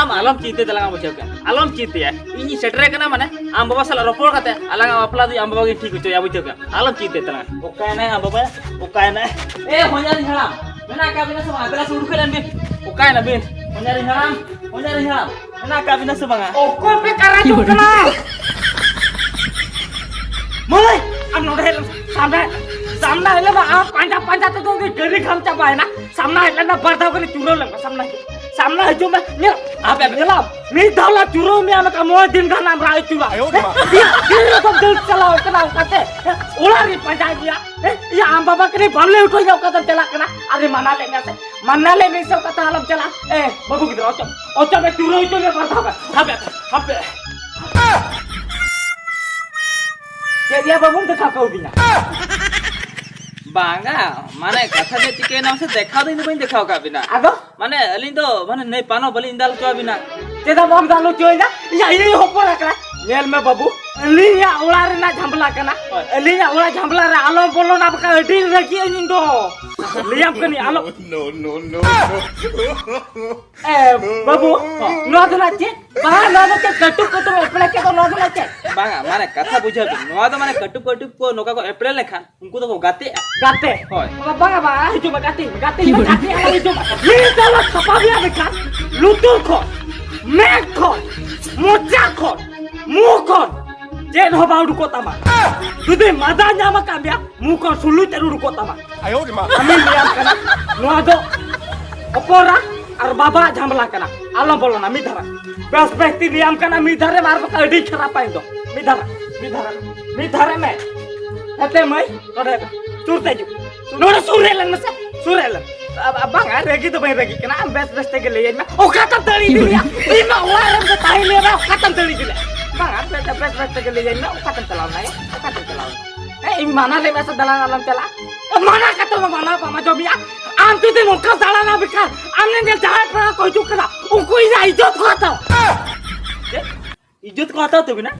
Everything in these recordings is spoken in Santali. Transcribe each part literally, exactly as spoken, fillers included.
ᱟᱢ ᱟᱞᱚᱢ ᱪᱤᱱᱛᱟᱹ ᱛᱟᱞᱟᱝᱟ, ᱵᱩᱡᱷᱟᱹᱣ ᱠᱮᱫ? ᱟᱞᱚᱢ ᱪᱤᱱᱛᱟᱹᱭᱟ, ᱤᱧᱤᱧ ᱥᱮᱴᱮᱨ ᱠᱟᱱᱟ, ᱢᱟᱱᱮ ᱟᱢ ᱵᱟᱵᱟ ᱥᱟᱞᱟᱜ ᱨᱚᱯᱚᱲ ᱠᱟᱛᱮ ᱟᱞᱟᱝᱟᱜ ᱵᱟᱯᱞᱟ ᱫᱚ ᱟᱢ ᱵᱟᱵᱟ ᱜᱮᱧ ᱴᱷᱤᱠ ᱦᱚᱪᱚᱭᱟ, ᱵᱩᱡᱷᱟᱹᱣ ᱠᱮᱫ? ᱟᱞᱚᱢ ᱪᱤᱱᱛᱟᱹᱭ ᱛᱟᱞᱟᱝᱟ᱾ ᱚᱠᱟᱭᱮᱱᱟᱭ ᱟᱢ ᱵᱟᱵᱟ? ᱚᱠᱟᱭᱮᱱᱟᱭ? ᱮ ᱦᱚᱧᱦᱟᱨᱤᱧ ᱦᱟᱲᱟᱢ, ᱢᱮᱱᱟᱜ ᱟᱠᱟᱫ ᱵᱤᱱᱟ ᱥᱮ ᱵᱟᱝ? ᱫᱮᱞᱟ ᱥᱮ ᱩᱰᱩᱠ ᱞᱮᱱ ᱵᱤᱱ᱾ ᱚᱠᱟᱭᱮᱱᱟ ᱵᱤᱱ? ᱦᱚᱧᱦᱟᱨᱤᱧ ᱦᱟᱲᱟᱢ, ᱦᱚᱧᱦᱟᱨᱤᱧ ᱦᱟᱲᱟᱢ, ᱢᱮᱱᱟᱜ ᱟᱠᱟᱫ ᱵᱤᱱᱟ ᱥᱮ ᱵᱟᱝᱟ? ᱚᱠᱚᱭ ᱯᱮ ᱠᱟᱨᱟᱡᱚᱜ ᱠᱟᱱᱟ? ᱢᱟᱹᱭ, ᱟᱢ ᱱᱚᱰᱮ ᱦᱮᱡ ᱞᱮᱱ, ᱥᱟᱢᱱᱟ, ᱥᱟᱢᱱᱟ ᱦᱮᱡ ᱞᱮᱱᱟ, ᱟᱢ ᱯᱟᱸᱡᱟ ᱯᱟᱸᱡᱟ ᱛᱮᱫᱚ ᱩᱱᱤ ᱜᱟᱹᱰᱤ ᱜᱷᱟᱢ ᱪᱟᱵᱟᱭᱮᱱᱟ᱾ ᱥᱟᱢᱱᱟ ᱦᱮᱡ ᱞᱮᱱᱟ, ᱵᱟᱨ ᱫᱷᱟᱣ ᱜᱟᱱ ᱪᱩᱨᱟᱹᱣ ᱞᱮᱱᱟ, ᱥᱟᱢᱱᱟ ᱦᱤᱡᱩᱜ, ᱥᱟᱢᱱᱟ ᱦᱤᱡᱩᱜ ᱢᱮ, ᱧᱮᱞ, ᱟᱯᱮ ᱧᱮᱞᱟᱢ, ᱢᱤᱫ ᱫᱷᱟᱣ ᱞᱟ ᱪᱩᱨᱟᱹᱣ ᱢᱮᱭᱟ, ᱱᱚᱝᱠᱟ ᱢᱚᱬᱮ ᱫᱤᱱ ᱜᱟᱱ ᱟᱢ ᱨᱟᱜ ᱦᱚᱪᱚ ᱞᱟ᱾ ᱟᱭᱳ ᱨᱮ ᱢᱟ᱾ ᱛᱤᱱ ᱨᱚᱠᱚᱢ ᱫᱟᱹᱲ ᱪᱟᱞᱟᱣ ᱠᱟᱱᱟ ᱚᱱᱠᱟᱛᱮ, ᱚᱲᱟᱜ ᱨᱤᱧ ᱯᱟᱸᱡᱟᱭᱮᱫ ᱢᱮᱭᱟ᱾ ᱮ, ᱤᱭᱟᱹ, ᱟᱢ ᱵᱟᱵᱟ ᱠᱟᱹᱱᱟᱹᱧ, ᱵᱟᱢ ᱞᱟᱹᱭ ᱦᱚᱴᱚ ᱤᱧᱟ ᱚᱠᱟᱛᱮᱢ ᱪᱟᱞᱟᱜ ᱠᱟᱱᱟ? ᱟᱨᱮ ᱢᱟᱱᱟ ᱞᱮᱫ ᱢᱮᱭᱟ ᱥᱮ? ᱢᱟᱱᱟ ᱞᱮᱫ ᱢᱮᱭᱟ ᱥᱮ ᱚᱠᱟᱛᱮ ᱟᱞᱚᱢ ᱪᱟᱞᱟᱜᱼᱟ? ᱮ, ᱵᱟᱹᱵᱩ ᱜᱤᱫᱽᱨᱟᱹ, ᱚᱪᱚᱜ, ᱚᱪᱚᱜ ᱢᱮ, ᱛᱩᱨᱟᱹ ᱚᱪᱚᱜ ᱢᱮ, ᱵᱟᱨ ᱫᱷᱟᱣ ᱜᱟᱱ᱾ ᱦᱟᱯᱮ, ᱦᱟᱯᱮ᱾ ᱪᱮᱫ ᱭᱟ ᱵᱟᱹᱵᱩᱢ ᱫᱮᱠᱷᱟᱣ ᱠᱟᱣᱫᱤᱧᱟ? ᱵᱟᱝᱟ, ᱢᱟᱱᱮ ᱠᱟᱛᱷᱟ ᱫᱚ ᱪᱤᱠᱟᱹᱭᱮᱱᱟ ᱢᱟᱥᱮ, ᱫᱮᱠᱷᱟᱣ ᱫᱚ ᱤᱧ ᱫᱚ ᱵᱟᱹᱧ ᱫᱮᱠᱷᱟᱣ ᱟᱠᱟᱫ ᱵᱤᱱᱟ᱾ ᱟᱫᱚ? ᱢᱟᱱᱮ ᱟᱹᱞᱤᱧ ᱫᱚ ᱢᱟᱱᱮ ᱱᱟᱹᱭ ᱯᱟᱱᱚ ᱵᱟᱹᱞᱤᱧ ᱫᱟᱞ ᱦᱚᱪᱚ ᱟᱵᱤᱱᱟ᱾ ᱪᱮᱫᱟᱜ ᱵᱟᱢ ᱫᱟᱞ ᱦᱚᱪᱚᱭᱮᱫᱟ? ᱤᱧᱟᱜ ᱤᱧ ᱦᱚᱯᱚᱱ ᱟᱠᱟᱱᱟ᱾ ᱧᱮᱞ ᱢᱮ ᱵᱟᱹᱵᱩ, ᱟᱹᱞᱤᱧᱟᱜ ᱚᱲᱟᱜ ᱨᱮᱱᱟᱜ ᱡᱷᱟᱢᱞᱟ ᱠᱟᱱᱟ᱾ ᱦᱳᱭ᱾ ᱟᱹᱞᱤᱧᱟᱜ ᱚᱲᱟᱜ ᱡᱷᱟᱢᱞᱟ ᱨᱮ ᱟᱞᱚᱢ ᱵᱚᱞᱚᱱᱟ, ᱵᱟᱠᱷᱟᱱ ᱟᱹᱰᱤ ᱨᱟᱹᱜᱤ ᱟᱹᱧ ᱤᱧ ᱫᱚ᱾ ᱞᱟᱹᱭᱟᱢ ᱠᱟᱹᱱᱟᱹᱧ, ᱟᱞᱚ᱾ No, no, no, no. ᱮ, ᱵᱟᱹᱵᱩ, ᱱᱚᱣᱟ ᱫᱚ ᱱᱟᱜ ᱪᱮᱫ? ᱵᱟᱝ, ᱱᱚᱣᱟ ᱫᱚ ᱪᱮᱫ? ᱠᱟᱹᱴᱩᱵ ᱠᱟᱹᱴᱩᱵ ᱮᱯᱲᱮ ᱠᱮᱫ ᱫᱚ, ᱱᱚᱣᱟ ᱫᱚ ᱱᱟᱜ ᱪᱮᱫ? ᱵᱟᱝᱟ, ᱢᱟᱱᱮ ᱠᱟᱛᱷᱟ ᱵᱩᱡᱷᱟᱹᱣ ᱵᱤᱱ, ᱱᱚᱣᱟ ᱫᱚ ᱢᱟᱱᱮ ᱠᱟᱹᱴᱩᱵ ᱠᱟᱹᱴᱩᱵ ᱠᱚ ᱱᱚᱝᱠᱟ ᱠᱚ ᱮᱯᱲᱮ ᱞᱮᱠᱷᱟᱱ ᱩᱱᱠᱩ ᱫᱚᱠᱚ ᱜᱟᱛᱮᱜᱼᱟ᱾ ᱜᱟᱛᱮ? ᱦᱳᱭ᱾ ᱵᱟᱝᱟ, ᱵᱟᱝᱟ, ᱦᱤᱡᱩᱜ ᱢᱮ, ᱜᱟᱛᱮ, ᱜᱟᱛᱮ, ᱜᱟᱛᱮ, ᱟᱞᱟᱝ ᱦᱤᱡᱩᱜ ᱢᱮ᱾ ᱢᱤᱫ ᱫᱷᱟᱣ ᱞᱟᱝ ᱥᱟᱯᱷᱟ ᱢᱮᱭᱟ ᱢᱮᱱᱠᱷᱟᱱ ᱞᱩᱛᱩᱨ ᱠᱷᱚᱱ, ᱢᱮᱫ ᱠᱷᱚᱱ, ᱢᱚᱪᱟ ᱠᱷᱚᱱ, ᱢᱩ ᱠᱷᱚᱱ ᱪᱮᱫ ᱦᱚᱸ ᱵᱟᱝ ᱩᱰᱩᱠᱚᱜ ᱛᱟᱢᱟ᱾ ᱡᱩᱫᱤ ᱢᱟᱫᱟ ᱧᱟᱢ ᱟᱠᱟᱫ ᱢᱮᱭᱟ, ᱢᱩ ᱠᱷᱚᱱ ᱥᱩᱞᱩᱡ ᱛᱮ ᱩᱰᱩᱠᱚᱜ ᱛᱟᱢᱟ᱾ ᱟᱭᱳ ᱨᱮ ᱢᱟ᱾ ᱟᱢᱤᱧ ᱞᱟᱹᱭᱟᱢ ᱠᱟᱱᱟ, ᱱᱚᱣᱟ ᱫᱚ ᱦᱚᱯᱚᱱᱨᱟ ᱟᱨ ᱵᱟᱵᱟᱣᱟᱜ ᱡᱷᱟᱢᱞᱟ ᱠᱟᱱᱟ᱾ ᱟᱞᱚᱢ ᱵᱚᱞᱚᱱᱟ ᱢᱤᱫ ᱫᱷᱟᱨᱟ᱾ ᱵᱮᱥ ᱵᱮᱥ ᱛᱤᱧ ᱞᱟᱹᱭᱟᱢ ᱠᱟᱱᱟ ᱢᱤᱫ ᱫᱷᱟᱨᱮ, ᱟᱨ ᱵᱟᱠᱷᱟᱱ ᱟᱹᱰᱤ ᱠᱷᱟᱨᱟᱯᱟ ᱤᱧ ᱫᱚ᱾ ᱢᱤᱫ ᱫᱷᱟᱨᱟ, ᱢᱤᱫ ᱫᱷᱟᱨᱟ, ᱢᱤᱫ ᱫᱷᱟᱨᱮ ᱢᱮ᱾ ᱦᱮᱸᱛᱮ ᱢᱟᱹᱭ, ᱱᱚᱰᱮ ᱥᱩᱨ ᱛᱮ ᱦᱤᱡᱩᱜ᱾ ᱱᱚᱰᱮ ᱥᱩᱨ ᱨᱮ ᱞᱮᱱ ᱢᱮᱥᱮ, ᱥᱩᱨ ᱨᱮ ᱞᱮᱱ᱾ ᱟ, ᱟ, ᱵᱟᱝᱟ, ᱨᱟᱹᱜᱤ ᱫᱚ ᱵᱟᱹᱧ ᱨᱟᱹᱜᱤᱜ ᱠᱟᱱᱟ᱾ ᱟᱢ ᱵᱮᱥ ᱵᱮᱥ ᱛᱮᱜᱮ ᱞᱟᱹᱭᱟᱹᱧ ᱢᱮ᱾ ᱚᱠᱟᱛᱮᱢ ᱫᱟᱹᱲ ᱤᱫᱤ ᱞᱮᱭᱟ? ᱤᱧ ᱢᱟ ᱚᱲᱟᱜ ᱨᱮ ᱛᱟᱦᱮᱸ ᱞᱟᱹᱭ ᱢᱮ, ᱚᱠᱟᱛᱮᱢ ᱫᱟᱹᱲ ᱤᱫᱤ ᱞᱮᱭᱟ? ᱵᱟᱝᱟ, ᱵᱮᱥ ᱵᱮᱥ ᱛᱮᱜᱮ ᱞᱟᱹᱭᱟᱹᱧ ᱢᱮ, ᱚᱠᱟᱛᱮᱢ ᱪᱟᱞᱟᱣ ᱞᱮᱱᱟ ᱭᱟ? ᱚᱠᱟᱛᱮᱢ ᱪᱟᱞᱟᱣ ᱞᱮᱱᱟ? ᱦᱮᱸ, ᱤᱧ ᱢᱟᱱᱟ ᱞᱮᱫ ᱢᱮᱭᱟ ᱥᱮ ᱫᱟᱬᱟᱱ ᱟᱞᱚᱢ ᱪᱟᱞᱟᱜᱼᱟ? ᱢᱟᱱᱟ ᱠᱟᱛᱮ ᱢᱟ ᱢᱟᱱᱟ ᱵᱟᱢ ᱟᱸᱡᱚᱢᱮᱭᱟ᱾ ᱟᱢ ᱡᱩᱫᱤ ᱱᱚᱝᱠᱟ ᱫᱟᱬᱟᱱᱟ ᱵᱮᱠᱟᱨ, ᱟᱢ ᱧᱮᱧᱮᱞ ᱡᱟᱦᱟᱸᱭ ᱯᱮᱲᱟ ᱠᱚ ᱦᱤᱡᱩᱜ ᱠᱟᱱᱟ, ᱩᱱᱠᱩ ᱤᱧᱟᱹᱜ ᱤᱡᱽᱡᱚᱛ ᱠᱚ ᱦᱟᱛᱟᱣᱟ᱾ ᱪᱮᱫ? ᱤᱡᱽᱡᱚᱛ ᱠᱚ ᱦᱟᱛᱟᱣ ᱛᱟᱹᱵᱤᱱᱟ?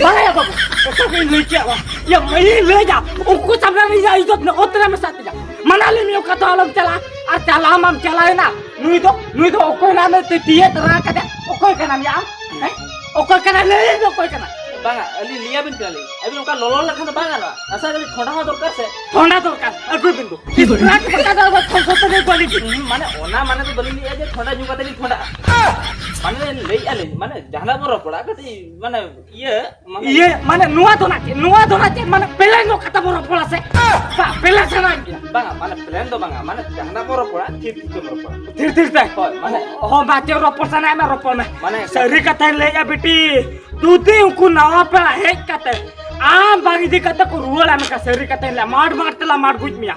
ᱵᱟᱝ ᱭᱟ ᱵᱟᱹᱵᱩ, ᱚᱠᱟ ᱵᱤᱱ ᱞᱟᱹᱭ ᱠᱮᱫ ᱵᱟ? ᱭᱟ, ᱢᱟᱹᱭᱤᱧ ᱞᱟᱹᱭᱟ, ᱩᱱᱠᱩ ᱥᱟᱢᱱᱟ ᱨᱮ ᱤᱧᱟᱹᱜ ᱤᱡᱽᱡᱚᱛ ᱚᱛ ᱨᱮ ᱢᱮᱥᱟ ᱛᱤᱧᱟ᱾ ᱢᱟᱱᱟ ᱞᱮᱫ ᱢᱮᱭᱟ ᱚᱠᱟ ᱛᱮ ᱟᱞᱚᱢ ᱪᱟᱞᱟᱜᱼᱟ᱾ ᱟᱨ ᱪᱟᱞᱟᱣ ᱢᱟᱢ ᱪᱟᱞᱟᱣᱮᱱᱟ᱾ ᱱᱩᱭ ᱫᱚ, ᱱᱩᱭ ᱫᱚ ᱚᱠᱚᱭ ᱱᱟᱢᱮ ᱛᱤ-, ᱛᱤᱭᱮ ᱛᱟᱨᱟ ᱠᱟᱫᱮ? ᱚᱠᱚᱭ ᱠᱟᱱᱟᱢ ᱭᱟ ᱟᱢ? ᱦᱮᱸ? ᱚᱠᱚᱭ ᱠᱟᱱᱟ? ᱞᱟᱹᱭ ᱢᱮ, ᱚᱠᱚᱭ ᱠᱟᱱᱟ? ᱵᱟᱝᱟ, ᱟᱹᱞᱤᱧ ᱞᱟᱹᱭᱟᱵᱤᱱ ᱠᱟᱱᱟᱞᱤᱧ᱾ ᱟᱹᱵᱤᱱ ᱚᱱᱠᱟ ᱞᱚᱞᱚ ᱞᱮᱠᱷᱟᱱ ᱫᱚ ᱵᱟᱝ ᱜᱟᱱᱚᱜᱼᱟ᱾ ᱟᱥᱟ ᱠᱚᱨᱮ ᱴᱷᱚᱸᱰᱟ ᱦᱚᱸ ᱫᱚᱨᱠᱟᱨ ᱥᱮ᱾ ᱴᱷᱚᱸᱰᱟ ᱫᱚᱨᱠᱟᱨ᱾ ᱟᱹᱜᱩᱭ ᱵᱤᱱ ᱫᱚ᱾ ᱵᱤᱥᱠᱩᱴ ᱠᱚ ᱠᱟᱫᱟ, ᱟᱵᱟᱨ ᱠᱷᱚᱥᱚ ᱛᱮ ᱞᱟᱹᱭ ᱠᱚᱣᱟᱞᱤᱧ ᱵᱤᱱ᱾ ᱦᱩᱸ, ᱢᱟᱱᱮ ᱚᱱᱟ ᱢᱟᱱᱮ ᱫᱚ ᱵᱟᱹᱞᱤᱧ ᱞᱟᱹᱭᱮᱫᱼᱟ ᱡᱮ ᱴᱷᱚᱸᱰᱟ ᱧᱩ ᱠᱟᱛᱮ ᱞᱤᱧ ᱴᱷᱚᱸᱰᱟᱜᱼᱟ᱾ ᱢᱟᱱᱮ ᱞᱟᱹᱭᱮᱫᱼᱟ ᱞᱤᱧ, ᱢᱟᱱᱮ ᱡᱟᱦᱟᱱᱟᱜ ᱵᱚᱱ ᱨᱚᱯᱚᱲᱟ ᱠᱟᱹᱴᱤᱡ, ᱢᱟᱱᱮ ᱤᱭᱟᱹ, ᱢᱟᱱᱮ ᱤᱭᱟᱹ, ᱢᱟᱱᱮ ᱱᱚᱣᱟ ᱫᱚ ᱱᱟᱜ ᱪᱮᱫ? ᱱᱚᱣᱟ ᱫᱚ ᱱᱟᱜ ᱪᱮᱫ? ᱢᱟᱱᱮ ᱯᱞᱮᱱ ᱧᱚᱜ ᱠᱟᱛᱷᱟ ᱵᱚᱱ ᱨᱚᱯᱚᱲᱟ ᱥᱮ? ᱵᱟ, ᱯᱞᱮᱱ ᱥᱟᱱᱟᱧ ᱠᱟᱱᱟ᱾ ᱵᱟᱝᱟ, ᱢᱟᱱᱮ ᱯᱞᱮᱱ ᱫᱚ ᱵᱟᱝᱟ, ᱢᱟᱱᱮ ᱡᱟᱦᱟᱱᱟᱜ ᱵᱚᱱ ᱨᱚᱯᱚᱲᱟ, ᱛᱷᱤᱨ ᱛᱷᱤᱨ ᱛᱮᱢ ᱨᱚᱯᱚᱲᱟ᱾ ᱛᱷᱤᱨ ᱛᱷᱤᱨ ᱛᱮ? ᱦᱳᱭ, ᱢᱟᱱᱮ ᱦᱚᱸ, ᱵᱟ, ᱪᱮᱫ ᱨᱚᱯᱚᱲ ᱥᱟᱱᱟᱭᱮᱫ ᱢᱮ, ᱨᱚᱯᱚᱲ ᱢᱮ᱾ ᱢᱟᱱᱮ ᱥᱟᱹᱨᱤ ᱠᱟᱛᱷᱟᱧ ᱞᱟᱹᱭᱮᱫᱼᱟ ᱵᱤᱴᱤ, ᱡᱩᱫᱤ ᱩᱱᱠᱩ ᱱᱟᱣᱟ ᱯᱮᱲᱟ ᱦᱮᱡ ᱠᱟᱛᱮ ᱟᱢ ᱵᱟᱝ ᱤᱫᱤ ᱠᱟᱛᱮ ᱠᱚ ᱨᱩᱣᱟᱹᱲᱟ, ᱢᱮᱱᱠᱷᱟᱱ ᱥᱟᱹᱨᱤ ᱠᱟᱛᱷᱟᱧ ᱞᱟᱹᱭᱟ, ᱢᱟᱴ ᱢᱟᱴ ᱛᱮᱞᱟ ᱢᱟᱴ ᱜᱩᱡ ᱢᱮᱭᱟ᱾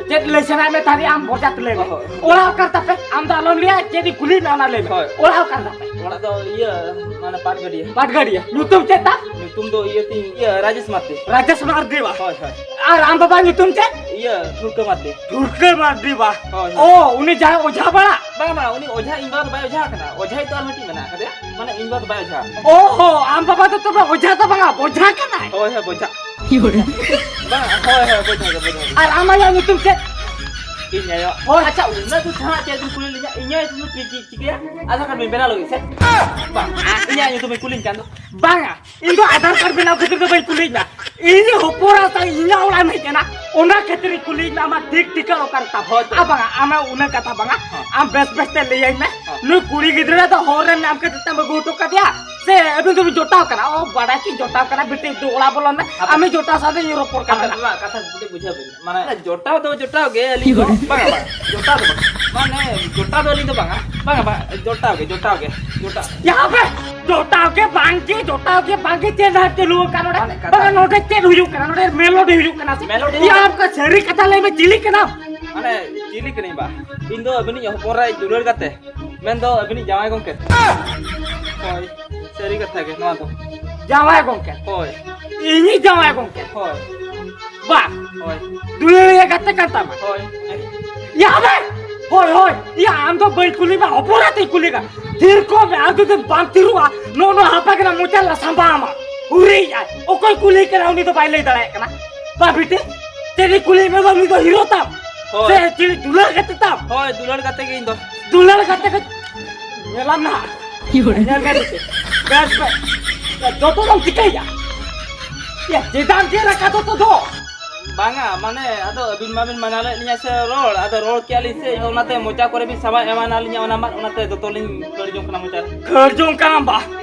ᱪᱮᱫ ᱞᱟᱹᱭ ᱥᱟᱱᱟᱭᱮᱫ ᱢᱮ ᱛᱟᱦᱞᱮ ᱟᱢ ᱵᱚᱡᱟ ᱛᱮ ᱞᱟᱹᱭ ᱢᱮ᱾ ᱦᱳᱭ᱾ ᱚᱲᱟᱜ ᱚᱠᱟ ᱨᱮ ᱛᱟᱯᱮ? ᱟᱢ ᱫᱚ ᱟᱞᱚᱢ ᱞᱟᱹᱭᱟ, ᱪᱮᱫ ᱤᱧ ᱠᱩᱞᱤᱭᱮᱫ ᱢᱮᱭᱟ ᱚᱱᱟ ᱞᱟᱹᱭ ᱢᱮ᱾ ᱦᱳᱭ᱾ ᱚᱲᱟᱜ ᱚᱠᱟ ᱨᱮ ᱛᱟᱯᱮ? ᱚᱲᱟᱜ ᱫᱚ ᱤᱭᱟᱹ, ᱢᱟᱱᱮ ᱯᱟᱴᱜᱟᱹᱰᱤᱭᱟᱹ᱾ ᱯᱟᱴᱜᱟᱹᱰᱤᱭᱟᱹ᱾ ᱧᱩᱛᱩᱢ ᱪᱮᱫ ᱛᱟᱢ? ᱧᱩᱛᱩᱢ ᱫᱚ ᱤᱭᱟᱹ ᱛᱤᱧ, ᱤᱭᱟᱹ ᱨᱟᱡᱮᱥ ᱢᱟᱨᱰᱤ᱾ ᱨᱟᱡᱮᱥ ᱢᱟᱨᱰᱤ ᱵᱟ? ᱦᱳᱭ, ᱦᱳᱭ᱾ ᱟᱨ ᱟᱢ ᱵᱟᱵᱟ ᱧᱩᱛᱩᱢ ᱪᱮᱫ? ᱤᱭᱟᱹ ᱴᱷᱩᱲᱠᱟᱹ ᱢᱟᱨᱰᱤ᱾ ᱴᱷᱩᱲᱠᱟᱹ ᱢᱟᱨᱰᱤ ᱵᱟ? ᱦᱳᱭ, ᱦᱳᱭ᱾ ᱚ, ᱩᱱᱤ ᱡᱟᱦᱟᱸᱭ ᱚᱡᱷᱟ ᱵᱟᱲᱟ? ᱵᱟᱝ, ᱵᱟᱝ, ᱩᱱᱤ ᱚᱡᱷᱟ ᱤᱧ ᱵᱟᱵᱟ ᱫᱚ ᱵᱟᱭ ᱚᱡᱷᱟ ᱟᱠᱟᱱᱟ᱾ ᱚᱡᱷᱟ ᱫᱚ ᱟᱨ ᱢᱤᱫᱴᱤᱡ ᱢᱮᱱᱟᱜ ᱟᱠᱟᱫᱮᱭᱟ᱾ ᱢᱟᱱᱮ ᱤᱧ ᱵᱟᱵᱟ ᱫᱚ ᱵᱟᱭ ᱚᱡᱷᱟ ᱟᱠᱟᱱᱟ᱾ ᱚ ᱦᱚ, ᱟᱢ ᱵᱟᱵᱟ ᱫᱚ ᱛᱚᱵᱮ ᱚᱡᱷᱟ ᱫᱚ ᱵᱟᱝᱟ, ᱵᱚᱡᱷᱟ ᱠᱟᱱᱟᱭ᱾ ᱦᱳᱭ, ᱦᱳᱭ, ᱵᱚᱡᱷᱟ᱾ ᱵᱟᱝ, ᱦᱳᱭ, ᱦᱳᱭ, ᱵᱚᱡᱷᱟ ᱜᱮ, ᱵᱚᱡᱷᱟ ᱜᱮ᱾ ᱟᱨ ᱟᱢ ᱟᱭᱳ ᱧᱩᱛᱩᱢ ᱪᱮᱫ? ᱤᱧ ᱟᱭᱳ᱾ ᱦᱳᱭ᱾ ᱟᱪᱪᱷᱟ, ᱩᱱᱟᱹᱜ ᱫᱚ ᱡᱟᱦᱟᱸ ᱪᱮᱫ ᱵᱤᱱ ᱠᱩᱞᱤ ᱞᱤᱧᱟ? ᱤᱧ ᱟᱭᱳ ᱧᱩᱛᱩᱢ ᱫᱚ ᱪᱮᱫ ᱪᱤᱠᱟᱹᱭᱟ? ᱟᱫᱷᱟᱨ ᱠᱟᱨᱰ ᱵᱤᱱ ᱵᱮᱱᱟᱣ ᱞᱟᱹᱜᱤᱫ ᱥᱮ? ᱵᱟᱝ, ᱤᱧᱟᱹᱜ ᱧᱩᱛᱩᱢ ᱵᱤᱱ ᱠᱩᱞᱤᱧ ᱠᱟᱱ ᱫᱚ᱾ ᱵᱟᱝᱟ, ᱤᱧ ᱫᱚ ᱟᱫᱷᱟᱨ ᱠᱟᱨᱰ ᱵᱮᱱᱟᱣ ᱠᱷᱟᱹᱛᱤᱨ ᱫᱚ ᱵᱟᱹᱧ ᱠᱩᱞᱤᱭᱮᱫ ᱢᱮᱭᱟ᱾ ᱤᱧ ᱦᱚᱯᱚᱱ ᱮᱨᱟ ᱥᱟᱶ ᱤᱧᱟᱹᱜ ᱚᱲᱟᱜ ᱮᱢ ᱦᱮᱡ ᱮᱱᱟ, ᱚᱱᱟ ᱠᱷᱟᱹᱛᱤᱨ ᱤᱧ ᱠᱩᱞᱤᱭᱮᱫ ᱢᱮᱭᱟ, ᱟᱢᱟᱜ ᱴᱷᱤᱠ ᱴᱷᱤᱠᱟᱹᱱᱟ ᱚᱠᱟᱨᱮ ᱛᱟᱢ? ᱦᱳᱭ ᱛᱚ᱾ ᱟᱨ ᱵᱟᱝᱟ, ᱟᱢᱟᱜ ᱩᱱᱟᱹᱜ ᱠᱟᱛᱷᱟ ᱵᱟᱝᱟ, ᱦᱚᱸ᱾ ᱟᱢ ᱵᱮᱥ ᱵᱮᱥ ᱛᱮ ᱞᱟᱹᱭᱟᱹᱧ ᱢᱮ, ᱦᱚᱸ᱾ ᱱᱩᱭ ᱠᱩᱲᱤ ᱜᱤᱫᱽᱨᱟᱹ ᱫᱚ ᱦᱚᱨ ᱨᱮ ᱧᱟᱢ ᱠᱟᱛᱮ ᱛᱟᱢ ᱟᱹᱜᱩ ᱦᱚᱴᱚ ᱠᱟᱫᱮᱭᱟ ᱥᱮ ᱟᱹᱵᱤᱱ ᱫᱚᱵᱤᱱ ᱡᱚᱴᱟᱣ ᱠᱟᱱᱟ? ᱚ, ᱵᱟᱲᱟᱭ ᱠᱤ ᱡᱚᱴᱟᱣ ᱠᱟᱱᱟ, ᱵᱤᱴᱤ ᱫᱩ ᱚᱲᱟᱜ ᱵᱚᱞᱚᱱ ᱢᱮ, ᱦᱟᱯᱮ᱾ ᱟᱢ ᱡᱚᱴᱟᱣ ᱥᱟᱶ ᱫᱚᱧ ᱨᱚᱯᱚᱲ ᱠᱟᱱᱟ ᱦᱟᱯᱮ, ᱱᱟᱜ᱾ ᱵᱟᱵᱟ, ᱠᱟᱛᱷᱟ ᱠᱟᱹᱴᱤᱡ ᱵᱩᱡᱷᱟᱹᱣ ᱵᱤᱱ᱾ ᱢᱟᱱᱮ ᱡᱚᱴᱟᱣ ᱫᱚ ᱡᱚᱴᱟᱣ ᱜᱮ ᱟᱹᱞᱤᱧ ᱫᱚ᱾ ᱵᱟᱝᱟ, ᱵᱟᱝᱟ, ᱡᱚᱴᱟᱣ ᱫᱚ ᱵᱟᱝ᱾ ᱢᱟᱱᱮ ᱡᱚᱴᱟᱣ ᱫᱚ ᱟᱹᱞᱤᱧ ᱫᱚ ᱵᱟᱝᱟ᱾ ᱵᱟᱝᱟ, ᱵᱟᱝ, ᱡᱚᱴᱟᱣ ᱜᱮ, ᱡᱚᱴᱟᱣ ᱜᱮ, ᱡᱚᱴᱟᱣ᱾ ᱭᱟ ᱵᱮ, ᱡᱚᱴᱟᱣ ᱜᱮ ᱵᱟᱝ ᱜᱮ, ᱡᱚᱴᱟᱣ ᱜᱮ ᱵᱟᱝ ᱜᱮ, ᱪᱮᱫ ᱦᱟᱸᱜ ᱪᱟᱹᱞᱩ ᱟᱠᱟᱱ ᱱᱚᱰᱮ? ᱢᱟᱱᱮ ᱠᱟᱛᱷᱟ ᱵᱟᱝᱟ, ᱱᱚᱰᱮ ᱪᱮᱫ ᱦᱩᱭᱩᱜ ᱠᱟᱱᱟ? ᱱᱚᱰᱮ ᱢᱮᱞᱳᱰᱤ ᱦᱩᱭᱩᱜ ᱠᱟᱱᱟ ᱥᱮ? ᱢᱮᱞᱳᱰᱤ ᱭᱟ, ᱦᱚᱸ᱾ ᱟᱢ ᱠᱟ ᱥᱟᱹᱨᱤ ᱠᱟᱛᱷᱟ ᱞᱟᱹᱭ ᱢᱮ, ᱪᱤᱞᱤ ᱠᱟᱱᱟᱢ? ᱢᱟᱱᱮ ᱪᱤᱞᱤ ᱠᱟᱹᱱᱟᱹᱧ ᱵᱟ? ᱤᱧ ᱫᱚ ᱟᱹᱵᱤᱱᱤᱡ ᱦᱚᱯᱚᱱ ᱮᱨᱟᱭᱤᱡ ᱫᱩᱞᱟᱹᱲ ᱜᱟᱛᱮ, ᱢᱮᱱᱫᱚ ᱟᱹᱵᱤᱱᱤᱡ ᱡᱟᱶᱟᱭ ᱜᱚᱝᱠᱮ᱾ ᱦᱳᱭ, ᱥᱟᱹᱨᱤ ᱠᱟᱛᱷᱟ ᱜᱮ ᱱᱚᱣᱟ ᱫᱚ᱾ ᱡᱟᱶᱟᱭ ᱜᱚᱝᱠᱮ? ᱦᱳᱭ᱾ ᱤᱧᱤᱡ ᱡᱟᱶᱟᱭ ᱜᱚᱝᱠᱮ? ᱦᱳᱭ᱾ ᱵᱟ᱾ ᱦᱳᱭ᱾ ᱫᱩᱞᱟᱹᱲᱤᱭᱟᱹ ᱜᱟᱛᱮ ᱠᱟᱱ ᱛᱟᱢᱟ? ᱦᱳᱭ᱾ ᱭᱟ ᱵᱮ! ᱦᱳᱭ, ᱦᱳᱭ᱾ ᱭᱟ, ᱟᱢ ᱫᱚ ᱵᱟᱹᱧ ᱠᱩᱞᱤ ᱢᱮ, ᱦᱚᱯᱚᱱ ᱮᱨᱟ ᱛᱮᱧ ᱠᱩᱞᱤ ᱢᱮ᱾ ᱛᱷᱤᱨ ᱠᱚᱜ ᱢᱮ, ᱟᱨ ᱡᱩᱫᱤᱢ ᱵᱟᱝ ᱛᱷᱤᱨᱚᱜᱼᱟ, ᱱᱚᱜᱼᱚ ᱱᱚᱣᱟ ᱦᱟᱯᱟ ᱜᱮ ᱱᱟᱜ ᱢᱚᱪᱟ ᱨᱮ ᱥᱟᱢᱵᱟᱣ ᱟᱢᱟ᱾ ᱦᱩᱨᱤᱭ ᱟᱭ᱾ ᱚᱠᱚᱭ ᱠᱩᱞᱤᱭᱮ ᱠᱟᱱᱟ, ᱩᱱᱤ ᱫᱚ ᱵᱟᱭ ᱞᱟᱹᱭ ᱫᱟᱲᱮᱭᱟᱜ ᱠᱟᱱᱟ᱾ ᱵᱟ ᱵᱤᱴᱤ, ᱪᱮᱫ ᱤᱧ ᱠᱩᱞᱤᱭᱮᱫ ᱢᱮ, ᱩᱱᱤ ᱫᱚ ᱦᱤᱨᱳ ᱛᱟᱢ᱾ ᱦᱳᱭ᱾ ᱥᱮ ᱪᱤᱞᱤ ᱫᱩᱞᱟᱹᱲ ᱜᱟᱛᱮ ᱛᱟᱢ? ᱦᱳᱭ, ᱫᱩᱞᱟᱹᱲ ᱜᱟᱛᱮ ᱜᱮ ᱤᱧ ᱫᱚ᱾ ᱫᱩᱞᱟᱹᱲ ᱜᱟᱛᱮ ᱠᱚ ᱧᱮᱞᱟᱢ ᱱᱟᱦᱟᱜ᱾ ᱧᱮᱞ ᱢᱮ ᱵᱮᱥ, ᱵᱮᱥ, ᱵᱮᱥ᱾ ᱡᱚᱛᱚ ᱫᱚᱢ ᱪᱤᱠᱟᱹᱭᱟ? ᱭᱟ, ᱪᱮᱫᱟᱜ ᱮᱢ ᱜᱮᱨ ᱟᱠᱟᱫ ᱫᱚ ᱛᱚ? ᱵᱟᱝᱟ, ᱢᱟᱱᱮ, ᱟᱫᱚ ᱟᱹᱵᱤᱱ ᱢᱟᱵᱤᱱ ᱢᱟᱱᱟ ᱞᱮᱫ ᱞᱤᱧᱟ ᱥᱮ ᱨᱚᱲ, ᱟᱫᱚ ᱨᱚᱲ ᱠᱮᱜᱼᱟ ᱞᱤᱧ ᱥᱮ, ᱚᱱᱟᱛᱮ ᱢᱚᱪᱟ ᱠᱚᱨᱮ ᱵᱤᱱ ᱥᱟᱵᱟ ᱮᱢᱟᱱᱟ ᱞᱤᱧᱟ, ᱚᱱᱟ ᱢᱟ, ᱚᱱᱟᱛᱮ ᱫᱚᱛᱚ ᱞᱤᱧ ᱠᱷᱟᱹᱲ ᱡᱚᱝ ᱠᱟᱱᱟ ᱢᱚᱪᱟ ᱨᱮ᱾ ᱠᱷᱟᱹᱲ ᱡᱚᱝ ᱠᱟᱱᱟᱢ ᱵᱟ?